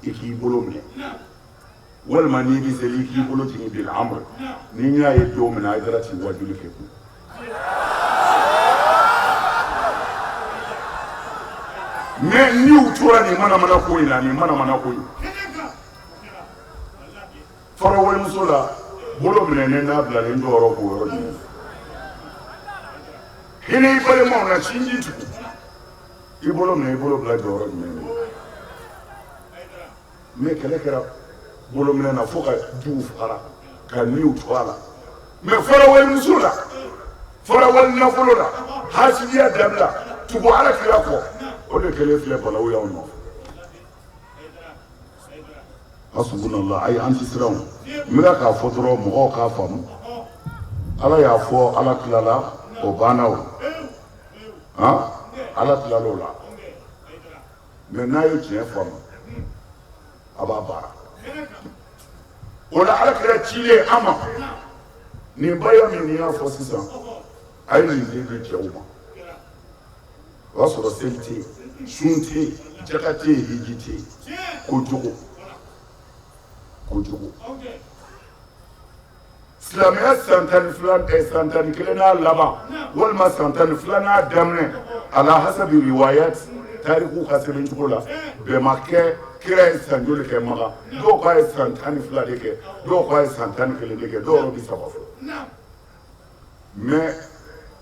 i k'i bolo minɛ, walima n'i bɛ seli i k'i bolo jigin bil amr. Ni n y'a ye don min na, Hayidara ti wajuli kɛ kun. Mais n'u tora nin manamana ko in na, nin manamana ko in, fara walimuso la, bolo minɛnen n'a bilalen jɔyɔrɔ k'o yɔrɔ jumɛn? Hinɛ i balimaw na, sinji tugu, i bolo minɛ, i bolo bila jɔyɔrɔ jumɛn? Mais kɛlɛ kɛra bolo minɛ na fo ka jugu fara ka niw to a la. Mais fara walimuso la, fara wali nafolo la, hasidiya dabila, tugu ala kira kɔ, o de kɛlen filɛ balawu y'anw nɔfɛ. Hasbunallah. Ayi, an tɛ siran o. N bɛ k'a fɔ dɔrɔn mɔgɔw k'a faamu. Ala y'a fɔ, ala tilala, o banna o. Han, ala tilala o la. Mais n'a ye tiɲɛ faamu, a b'a baara o la. Ala kira cilen an ma nin baya min nin y'a fɔ sisan, a ye nin den di cɛw ma. O y'a sɔrɔ seli tɛ yen, sun tɛ yen, jaka tɛ yen, hiji tɛ yen. Kojugu, kojugu. Silamɛya san 12, san 11 n'a laban, walima san 12 n'a daminɛ, ala hasabi riwayat, tariku ka sɛbɛn cogo la, bɛn ma kɛ kira ye san joli kɛ Makan. Dɔw k'a ye san 12 de kɛ, dɔw k'a ye san 11 de kɛ, dɔw yɛrɛ bɛ saba fɔ. Mais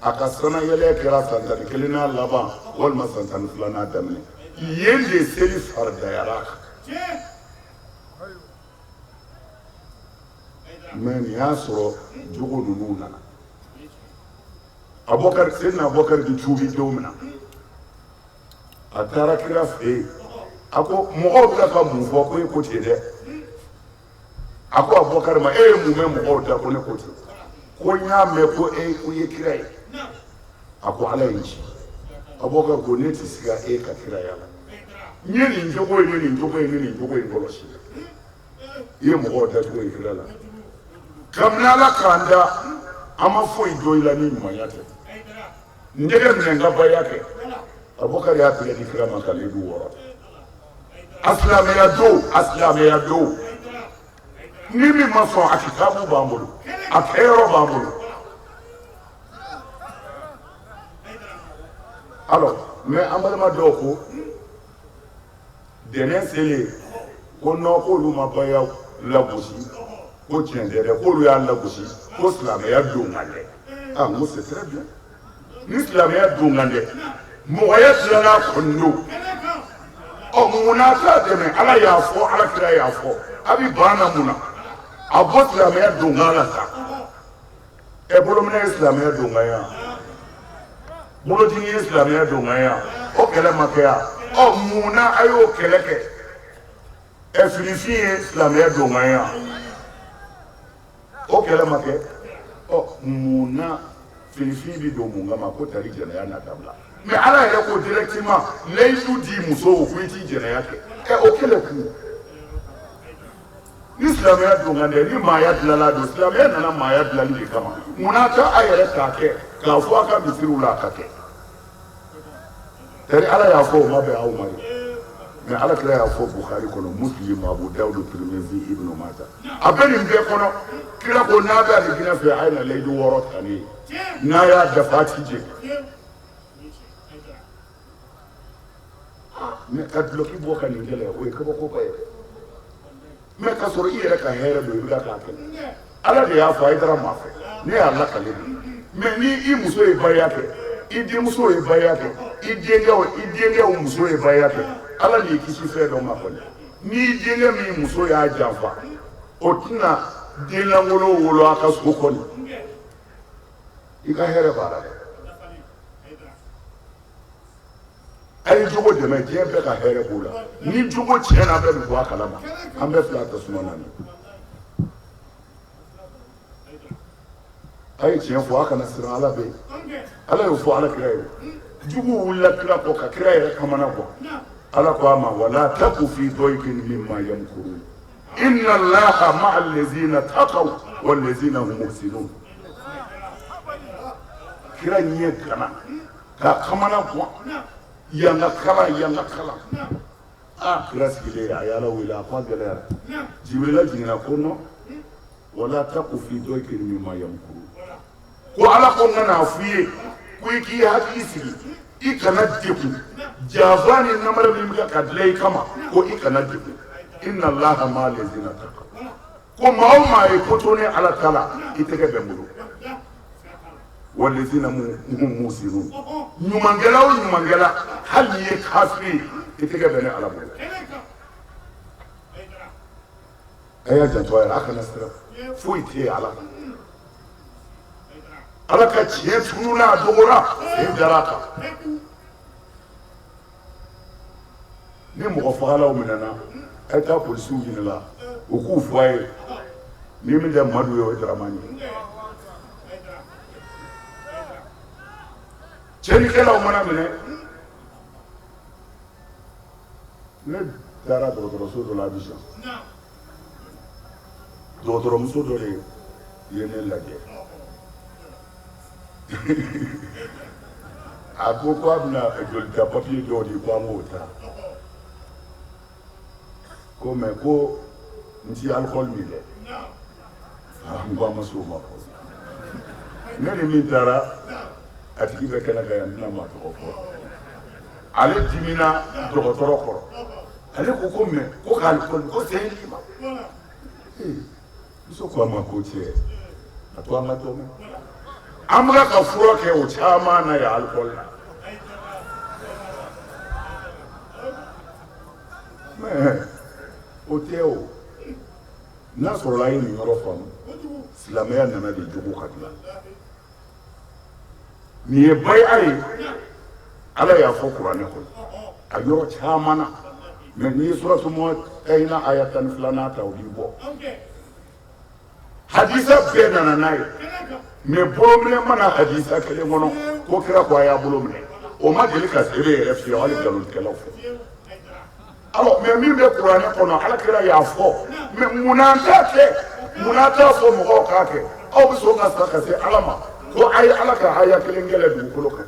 a ka sanayɛlɛ kɛra san 11 n'a laban, walima san 12 n'a daminɛ. Yen de seli faridayara a kan. Mais nin y'a sɔrɔ jogo ninnu nana. Abubakar, Seyidina Abubakar bɛ tuubi don min na, a taara kira fɛ yen, a ko mɔgɔw bɛ ka mun fɔ ko e ko ten dɛ? A ko Abubakar ma, e ye mun mɛn mɔgɔw da ko ne ko ten? Ko n y'a mɛn ko e ko i ye kira ye. A ko ala ye n ci. Abubakar ko ne tɛ siga e ka kiraya la, n ye nin jogo in ni nin jogo in ni nin jogo in kɔlɔsi, i ye mɔgɔw dacogo ye kira la. Kabini ala k'an da, an ma foyi dɔn i la ni ɲumanya tɛ. N tɛgɛ minɛ n ka baya kɛ. Abubakar y'a tɛgɛ di kira ma ka layidu wɔɔrɔ. A silamɛya don, a silamɛya don. Ni min ma sɔn, a kitabu b'an bolo, a kɛyɔrɔ b'an bolo. Alors, mais an balima dɔw ko dɛnɛn selen ko non, k'olu ma baya lagosi, ko tiɲɛ tɛ dɛ, k'olu y'a lagosi ko silamɛya don kan dɛ. Ah, n ko c'est très bien. Ni silamɛya donkan tɛ, mɔgɔya dilanna kɔni don. Ɔ, mun na t'a dɛmɛ? Ala y'a fɔ, Ala kira y'a fɔ, a bɛ ban na mun na? A bɔ silamɛya donkan la sa. Ɛ, bolominɛ ye silamɛya donkan ye wa? Bolodimi ye silamɛya donkan ye wa? O kɛlɛ ma kɛ wa? Ɔ, mun na a y'o kɛlɛ kɛ? Ɛ, finifin ye silamɛya donkan ye wa? O kɛlɛ ma kɛ. Ɔ, mun na finifin bɛ don mun kama ko tari jɛnɛya na dabila? Mais Ala yɛrɛ ko directement layidu di musow ko i t'i jɛnɛya kɛ. Ɛ, o kɛlɛ kun ni silamɛya donkan tɛ, ni maaya dilanla don, silamɛya nana maaya dilanli de kama. Mun na t'a a yɛrɛ k'a kɛ k'a fɔ a ka misiriw la a ka kɛ? Tari Ala y'a fɔ, o ma bɛn aw ma de. Mais Ala kira y'a fɔ Bukhari kɔnɔ, Muslim, Abu Dawud, Tirmizi, Ibn Majah, a bɛ nin bɛɛ kɔnɔ. Kira ko n'a bɛ alijinɛ fɛ, a ye na layidu 6 ta ne ye, n'a y'a dafa a ti jɛ. Mais ka dulɔki bɔ ka nin kɛlɛ, o ye kabakoba ye. Mais ka sɔrɔ i yɛrɛ ka hɛrɛ don, i bɛ k'a kɛlɛ. Ala de y'a fɔ, Hayidara m'a fɔ, ne y'a lakale de. Mais ni i muso ye baya kɛ, i denmuso ye baya kɛ, i denkɛw, i denkɛw muso ye baya kɛ, Ala de y'i kisi fɛn dɔ ma kɔni. N'i denkɛ min muso y'a janfa, o tɛna den lankolon wolo a ka so kɔni. I ka hɛrɛ b'a la dɛ. A ye jogo dɛmɛ, diɲɛ bɛɛ ka hɛrɛ b'o la. Ni jogo tiɲɛna, bɛɛ bɛ bɔ a kalama. An bɛɛ filɛ a tasuma na nin. A ye tiɲɛ fɔ, a kana siran, Ala bɛ yen. Ala y'o fɔ Ala kira ye. Juguw wulila kira kɔ ka kira yɛrɛ kamana bɔ. Ala ko a ma wala taku fi dɔyikin mimma yamkurun inna allaha ma'a allazina taqaw wallazina hum muhsinun. Kira ɲɛ gana k'a kamana bɔ, yan ka kalan, yan ka kalan. Aa, kira sigilen, a ye Ala wele, a ko a gɛlɛyara. Jibirila jiginna ko non, wala taku fi dɔyikin mimma yamkurun. Ko Ala ko n ka n'a f'i ye ko i k'i hakili sigi, i kana degun janfa ni namara min bɛ ka dilan i kama, ko i kana degun. Inna allaha ma'a allazina taqaw. Ko maa o maa ye ko to ne Ala ta la, i tɛgɛ bɛ n bolo. Walazina hum muhsinun. Ɲumankɛla o ɲumankɛla, hali n'i ye kafiri ye, i tɛgɛ bɛ ne Ala bolo. A y'a janto a yɛrɛ, a kana siran, foyi tɛ yen. Ala Ala ka tiɲɛ tununna, a dogora, sen dara a kan. Ni mɔgɔ fagalaw minɛna, a ye taa polisiw ɲininka, u k'u fɔ a ye ni min tɛ Madu ye, o ye Daramani ye. Tiɲɛnikɛlaw mana minɛ, ne taara dɔgɔtɔrɔso dɔ la Abidjan, dɔgɔtɔrɔmuso dɔ de ye ne lajɛ. A ko ko a bɛna jolita papiye dɔw di, ko an k'o ta, ko mais ko n ti alcool min dɛ. N ko an ma se o ma fɔlɔ. Ne ni min taara, a tigi bɛ kɛnɛ kan yan, n tɛna maa tɔgɔ fɔ. Ale dimina dɔgɔtɔrɔ kɔrɔ. Ale ko ko mais ko ka alcool ko c'est un libre. Muso ko a ma ko cɛ, a to an ka dɔ mɛn. An bɛ ka fura kɛ o caman na yan alcool la. Mais o tɛ o. N'a sɔrɔla a ye nin yɔrɔ faamu, silamɛya nana de jogo ka dilan. Nin ye baya ye, Ala y'a fɔ kuranɛ kɔnɔ a yɔrɔ caman na. Mais n'i ye suratu Mumtahina aya 12nan ta, o b'i bɔ. Hadisa bɛɛ nana n'a ye, mais bolominɛ ma na hadisa kelen kɔnɔ ko kira ko a y'a bolo minɛ. O ma deli ka sɛbɛn yɛrɛ fiyewu, hali nkalontigɛlaw fɛ. Alors, mais min bɛ kuranɛ kɔnɔ, Ala kira y'a fɔ, mais munna an t'a kɛ? Munna an t'a fɔ mɔgɔw k'a kɛ? Aw bɛ sɔn ka sa ka se Ala ma ko a ye Ala ka aya kelen kɛlɛ dugukolo kan?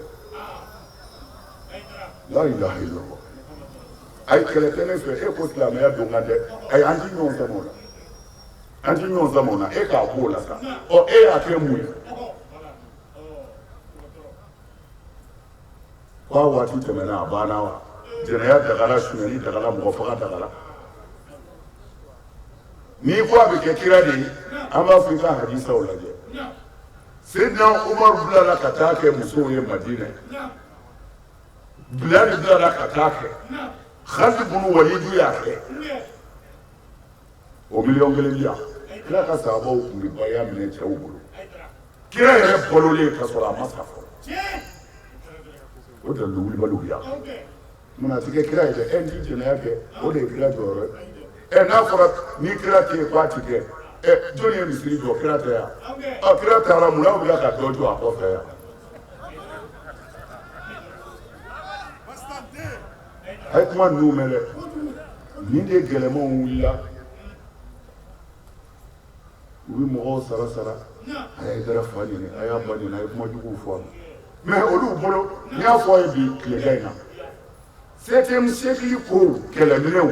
La ilaha illallah. Ayi, kɛlɛ tɛ ne fɛ. E ko silamɛya don kan dɛ. Ayi, an ti ɲɔgɔn sama o la, an ti ɲɔgɔn sama o la. E k'a b'o la sa. Ɔ, e y'a kɛ mun ye? K'a waati tɛmɛna, a banna wa? Jɛnɛya dagala, sonyali dagala, mɔgɔ faga dagala. N'i ko a bɛ kɛ kira de ye, an b'a fɔ i ka hadisaw lajɛ. Seydina Umaru bilala ka taa kɛ musow ye Madinɛ. Bilali bilala ka taa kɛ. Khalid bunu Walidu y'a kɛ. O 1 miliyɔn di yan. Kira ka sahabaw tun bɛ baya minɛ cɛw bolo. Kira yɛrɛ balolen ka sɔrɔ a ma sa fɔlɔ. O dalilu wulibaliw yan. Munna a ti kɛ kira ye dɛ? Ɛ n ti jɛnɛya kɛ, o de ye kira jɔyɔrɔ ye. Ɛ n'a fɔra ni kira tɛ yen k'a ti kɛ, ɛ jɔnni ye misiri jɔ kira tɛ yan? Ɔ kira taara mun na aw bɛ ka dɔ jɔ a kɔfɛ yan? A ye kuma ninnu mɛn dɛ. Nin de gɛlɛmanw wulila. U bɛ mɔgɔw sara sara. A ye Hayidara fa nɛni, a y'a ba nɛni, a ye kuma juguw fɔ a ma. Mais olu bolo, n y'a fɔ a ye bi tilegan in na, 7e siècle kow kɛlɛminɛw,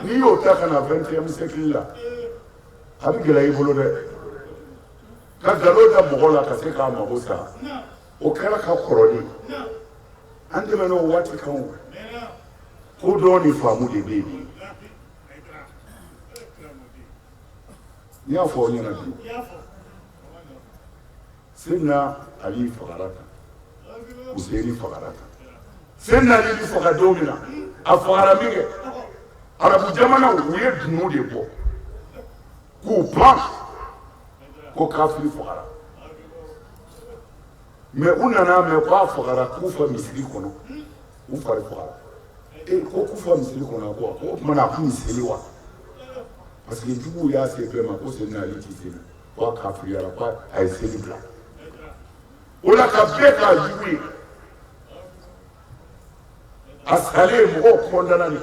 n'i y'o ta ka na 21e siècle la, a bɛ gɛlɛya i bolo dɛ. Ka nkalon da mɔgɔ la ka se k'a mago sa, o kɛra ka kɔrɔ de. An tɛmɛna o waati kan o. Ko dɔn ni faamu de bɛ yen bi. N y'a fɔ aw ɲɛna bi. Seydina Ali fagara tan, Useyini fagara tan. Seydina Ali bɛ faga don min na, a fagara min kɛ, arabu jamanaw u ye dunun de bɔ k'u pan ko kafiri fagara. Mais u nana mɛn k'a fagara Kufa misiri kɔnɔ, u fari fagara. E ko Kufa misiri kɔnɔ ko o tuma na a kun bɛ seli wa? Parce que juguw y'a se bɛɛ ma ko Seydina Ali ti seli. Ko a kafiriyara ko a ye seli bila. O la ka bɛɛ k'a jugu ye. A salen mɔgɔw kɔndana de.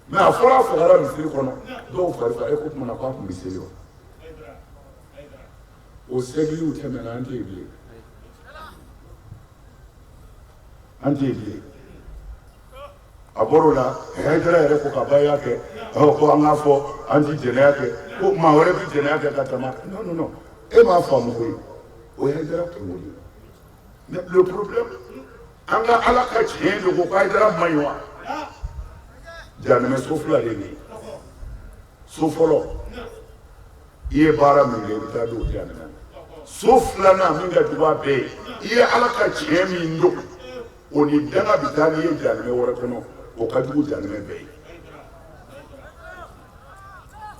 Mais a fɔra a fagara misiri kɔnɔ, dɔw fari fagara. E ko tuma na k'a tun bɛ seli wa? O sɛgiliw tɛmɛna, an tɛ yen bilen. An tɛ yen bilen. A bɔr'o la, Hayidara yɛrɛ ko ka baya kɛ, ko an k'a fɔ an ti jɛnɛya kɛ, ko maa wɛrɛ bɛ jɛnɛya kɛ ka tɛmɛ. Non, non, non. E m'a faamu koyi. O ye Hayidara kungo de ye. Mais le problème, an ka Ala ka tiɲɛ de ko ko Hayidara man ɲi wa? Jahanamɛ so fila de bɛ yen. So fɔlɔ, i ye baara min kɛ, i bɛ taa don jahanamɛ na. So filanan min ka jugu a bɛɛ ye, i ye Ala ka tiɲɛ min dogo, o ni danga bɛ taa n'i ye jahanamɛ wɛrɛ kɔnɔ, o ka jugu jahanamɛ bɛɛ ye.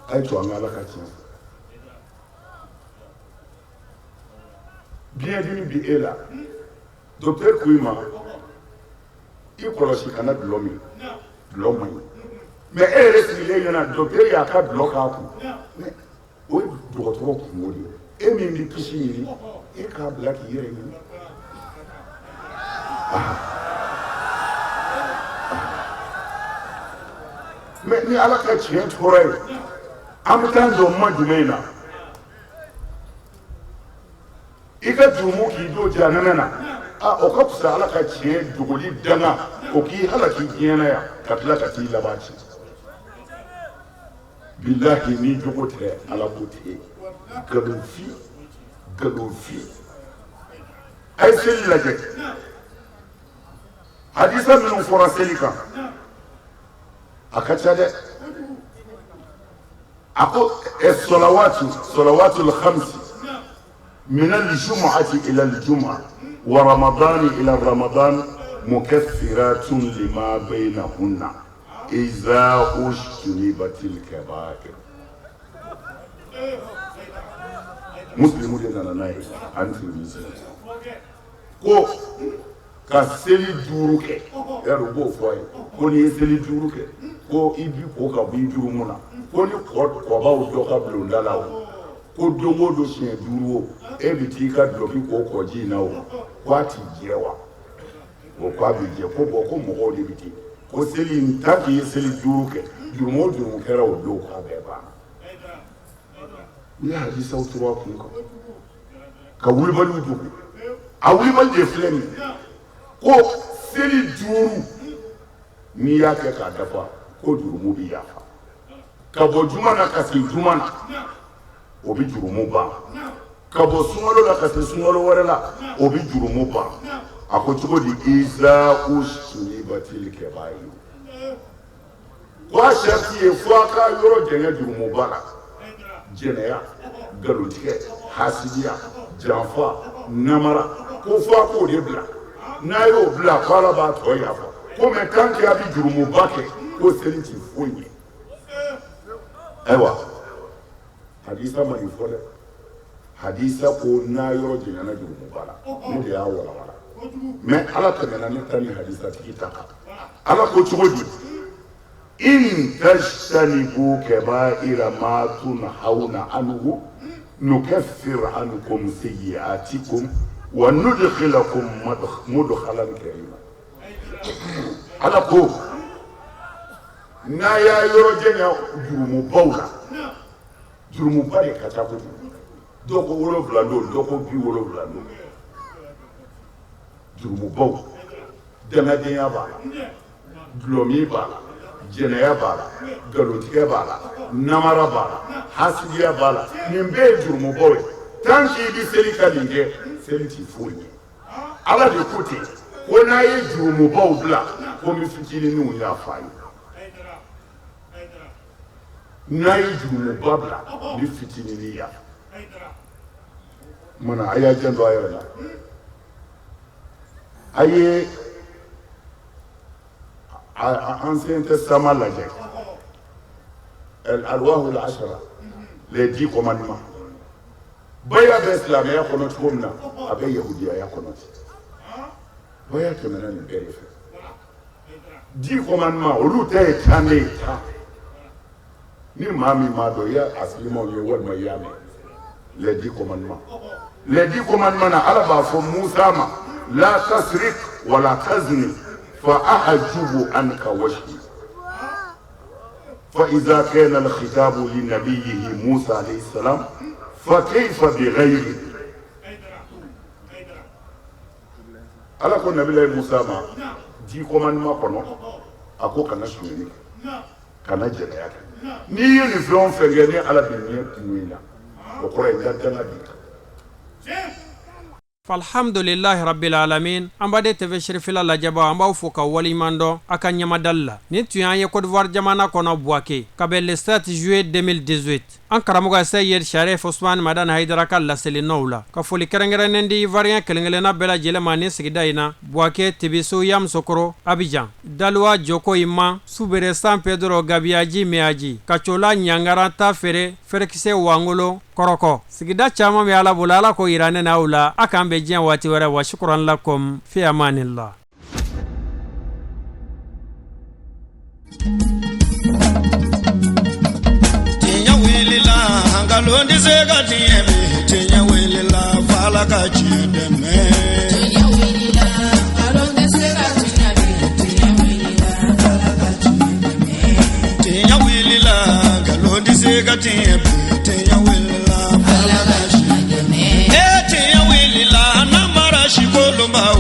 A ye to an ka Ala ka tiɲɛ fɔ. Biɲɛdimi bi e la, docteur ko i ma i kɔlɔsi kana dulɔ min, dulɔ man ɲi. Mais e yɛrɛ sigilen ɲɛna, docteur y'a ka dulɔ k'a kun. Mais o ye dɔgɔtɔrɔ kungo de ye. E min bɛ kisi ɲini, e k'a bila k'i yɛrɛ ɲini. Mais ni Ala ka tiɲɛ tora yen, an bɛ taa jɔ ma jumɛn na? I ka jurumu k'i don jahanamɛ na, a o ka fisa Ala ka tiɲɛ dogoli danga o k'i halaki diɲɛ na yan ka tila ka t'i laban ci. Bilahi ni jogo tɛ, Ala ko tɛ yen. Nkalonfin, nkalonfin. A ye seli lajɛ. Hadisa minnu fɔra seli kan, a ka ca dɛ. A ko sɔlawatu, sɔlawatu khamsi min al-jumu'ati ila al-jumu'a wa ramadani ila ramadan mukaffiratun lima bainahunna iza ujtunibatil kaba'ir. Muslimu de nana n'a ye ani Tirmidhi ko ka seli duuru kɛ, yarɔ u b'o fɔ a ye ko n'i ye seli duuru kɛ ko i bi ko ka bɔ i jurumu na, ko ni kɔbaw dɔ ka bulonda la o, ko don o don siɲɛ duuru o, e bɛ t'i ka dulɔki ko kɔji in na o, ko a t'i jɛ wa? O ko a b'i jɛ. Ko bɔn ko mɔgɔw de bɛ ten, ko seli in tant k'i ye seli duuru kɛ, jurumu o jurumu kɛra o don k'a bɛɛ banna. U ye hadisaw turu a kun kan ka wulibaliw dogo. A wulibali de filɛ nin ye, ko seli duuru n'i y'a kɛ k'a dafa ko jurumu bɛ yafa, ka bɔ juma na ka se juma na o bɛ jurumu ban, ka bɔ sunkalo la ka se sunkalo wɛrɛ la o bɛ jurumu ban. A ko cogo di? Iza ujtunibatil kaba'ir. Ko a sarati ye fo a ka yɔrɔ janya jurumuba la, jɛnɛya, nkalontigɛ, hasidiya, janfa. Namara ko fo a k'o de bila n'a y'o bila ko Ala b'a tɔ yafa ko mais tant que a bɛ jurumuba kɛ ko seli ti foyi ɲɛ. Ayiwa, hadisa ma nin fɔ dɛ. Hadisa ko n'a yɔrɔ janyana jurumuba la, ne de y'a walawala, mais Ala tɛmɛna ne ta ni hadisa tigi ta kan. Ala ko cogo di? In tajtanibu kabaira ma tunhawna anhu nukaffir ankum sayyi'atikum wa nudkhilakum mudkhalan karima. Ala ko n'a y'a yɔrɔ janya jurumubaw la, jurumuba de ka ca kojugu, dɔw ko 70 don, dɔw ko 70 don. Jurumubaw, dangadenya b'a la, dulɔmin b'a la, jɛnɛya b'a la, nkalontigɛ b'a la, namara b'a la, hasidiya b'a la, nin bɛɛ ye jurumubaw ye. Tant que i bɛ seli ka nin kɛ, seli ti foyi ɲɛ. Ala de ko ten ko n'a ye jurumubaw bila, ko n bɛ fitininw yafa a ye. N'a ye jurumuba bila, n bɛ fitininin yafa. Mana a y'a janto a yɛrɛ la. A ye Ancien Testament lajɛ, Alwahul Ashara, les 10 commandements. Baya bɛ silamɛya kɔnɔ cogo min na, a bɛ yahudiyaya kɔnɔ ten. Baya tɛmɛna nin bɛɛ de fɛ. 10 commandements, olu ta ye 10 de ye, 10. Ni maa min m'a dɔn, i y'a a silimaw ye walima i y'a mɛn. Les 10 commandements. Les 10 commandements na, Ala b'a fɔ Musa ma: la tasrik wala tazni fa ahajubu anka wajhi. Fa iza kana al-khitabu li nabiyyihi Musa alayhi salam, fa kayfa bi ghayrihi. Ala ko Nabilayi Musa ma 10 commandements kɔnɔ, a ko kana sonyali kɛ, kana jɛnɛya kɛ. N'i ye nin fɛn o fɛn kɛ, ne Ala bɛ ɲɛ kun i la, o kɔrɔ ye n ka danga b'i kan. Alhamdulilahi rabbil alamin. An baden TV Cherifila lajɛbaaw, an b'aw fo ka waleɲuman dɔn a ka ɲɛmadali la. Nin tun y'an ye Côte d'Ivoire jamana kɔnɔ, Bouaké, ka bɛn le 7 juillet 2018, an karamɔgɔ Seyid Sharif Usman Madani Hayidara ka laseli nɔw la. Ka foli kɛrɛnkɛrɛnnen di Ivoirien kelen-kelenna bɛɛ lajɛlen ma nin sigida in na: Bouaké, Tibiso, Yamoussoukro, Abidjan, Daloa, Diokoyima, Subere, San Pedro, Gabiyaji, Miyaji, Kacola, Ɲangara, Tafere, Ferekisɛ, Wangolo, Kɔrɔkɔ. Sigida caman bɛ Ala bolo, Ala ko yira ne n'aw la. A k'an bɛn diɲɛ waati wɛrɛ. Wa shukran lakum, fi amanillah. Tiɲɛ wulila, nkalon tɛ se ka tiɲɛ bi. Tiɲɛ wulila, f'Ala ka tiɲɛ dɛmɛ. Tiɲɛ wulila, nkalon tɛ se ka tiɲɛ bi. Tiɲɛ wulila, Ala ka tiɲɛ dɛmɛ. Tiɲɛ wulila, nkalon tɛ se ka tiɲɛ bi. Tiɲɛ wulila, Ala ka tiɲɛ dɛmɛ. E tiɲɛ wulila, namara sikolonbaw.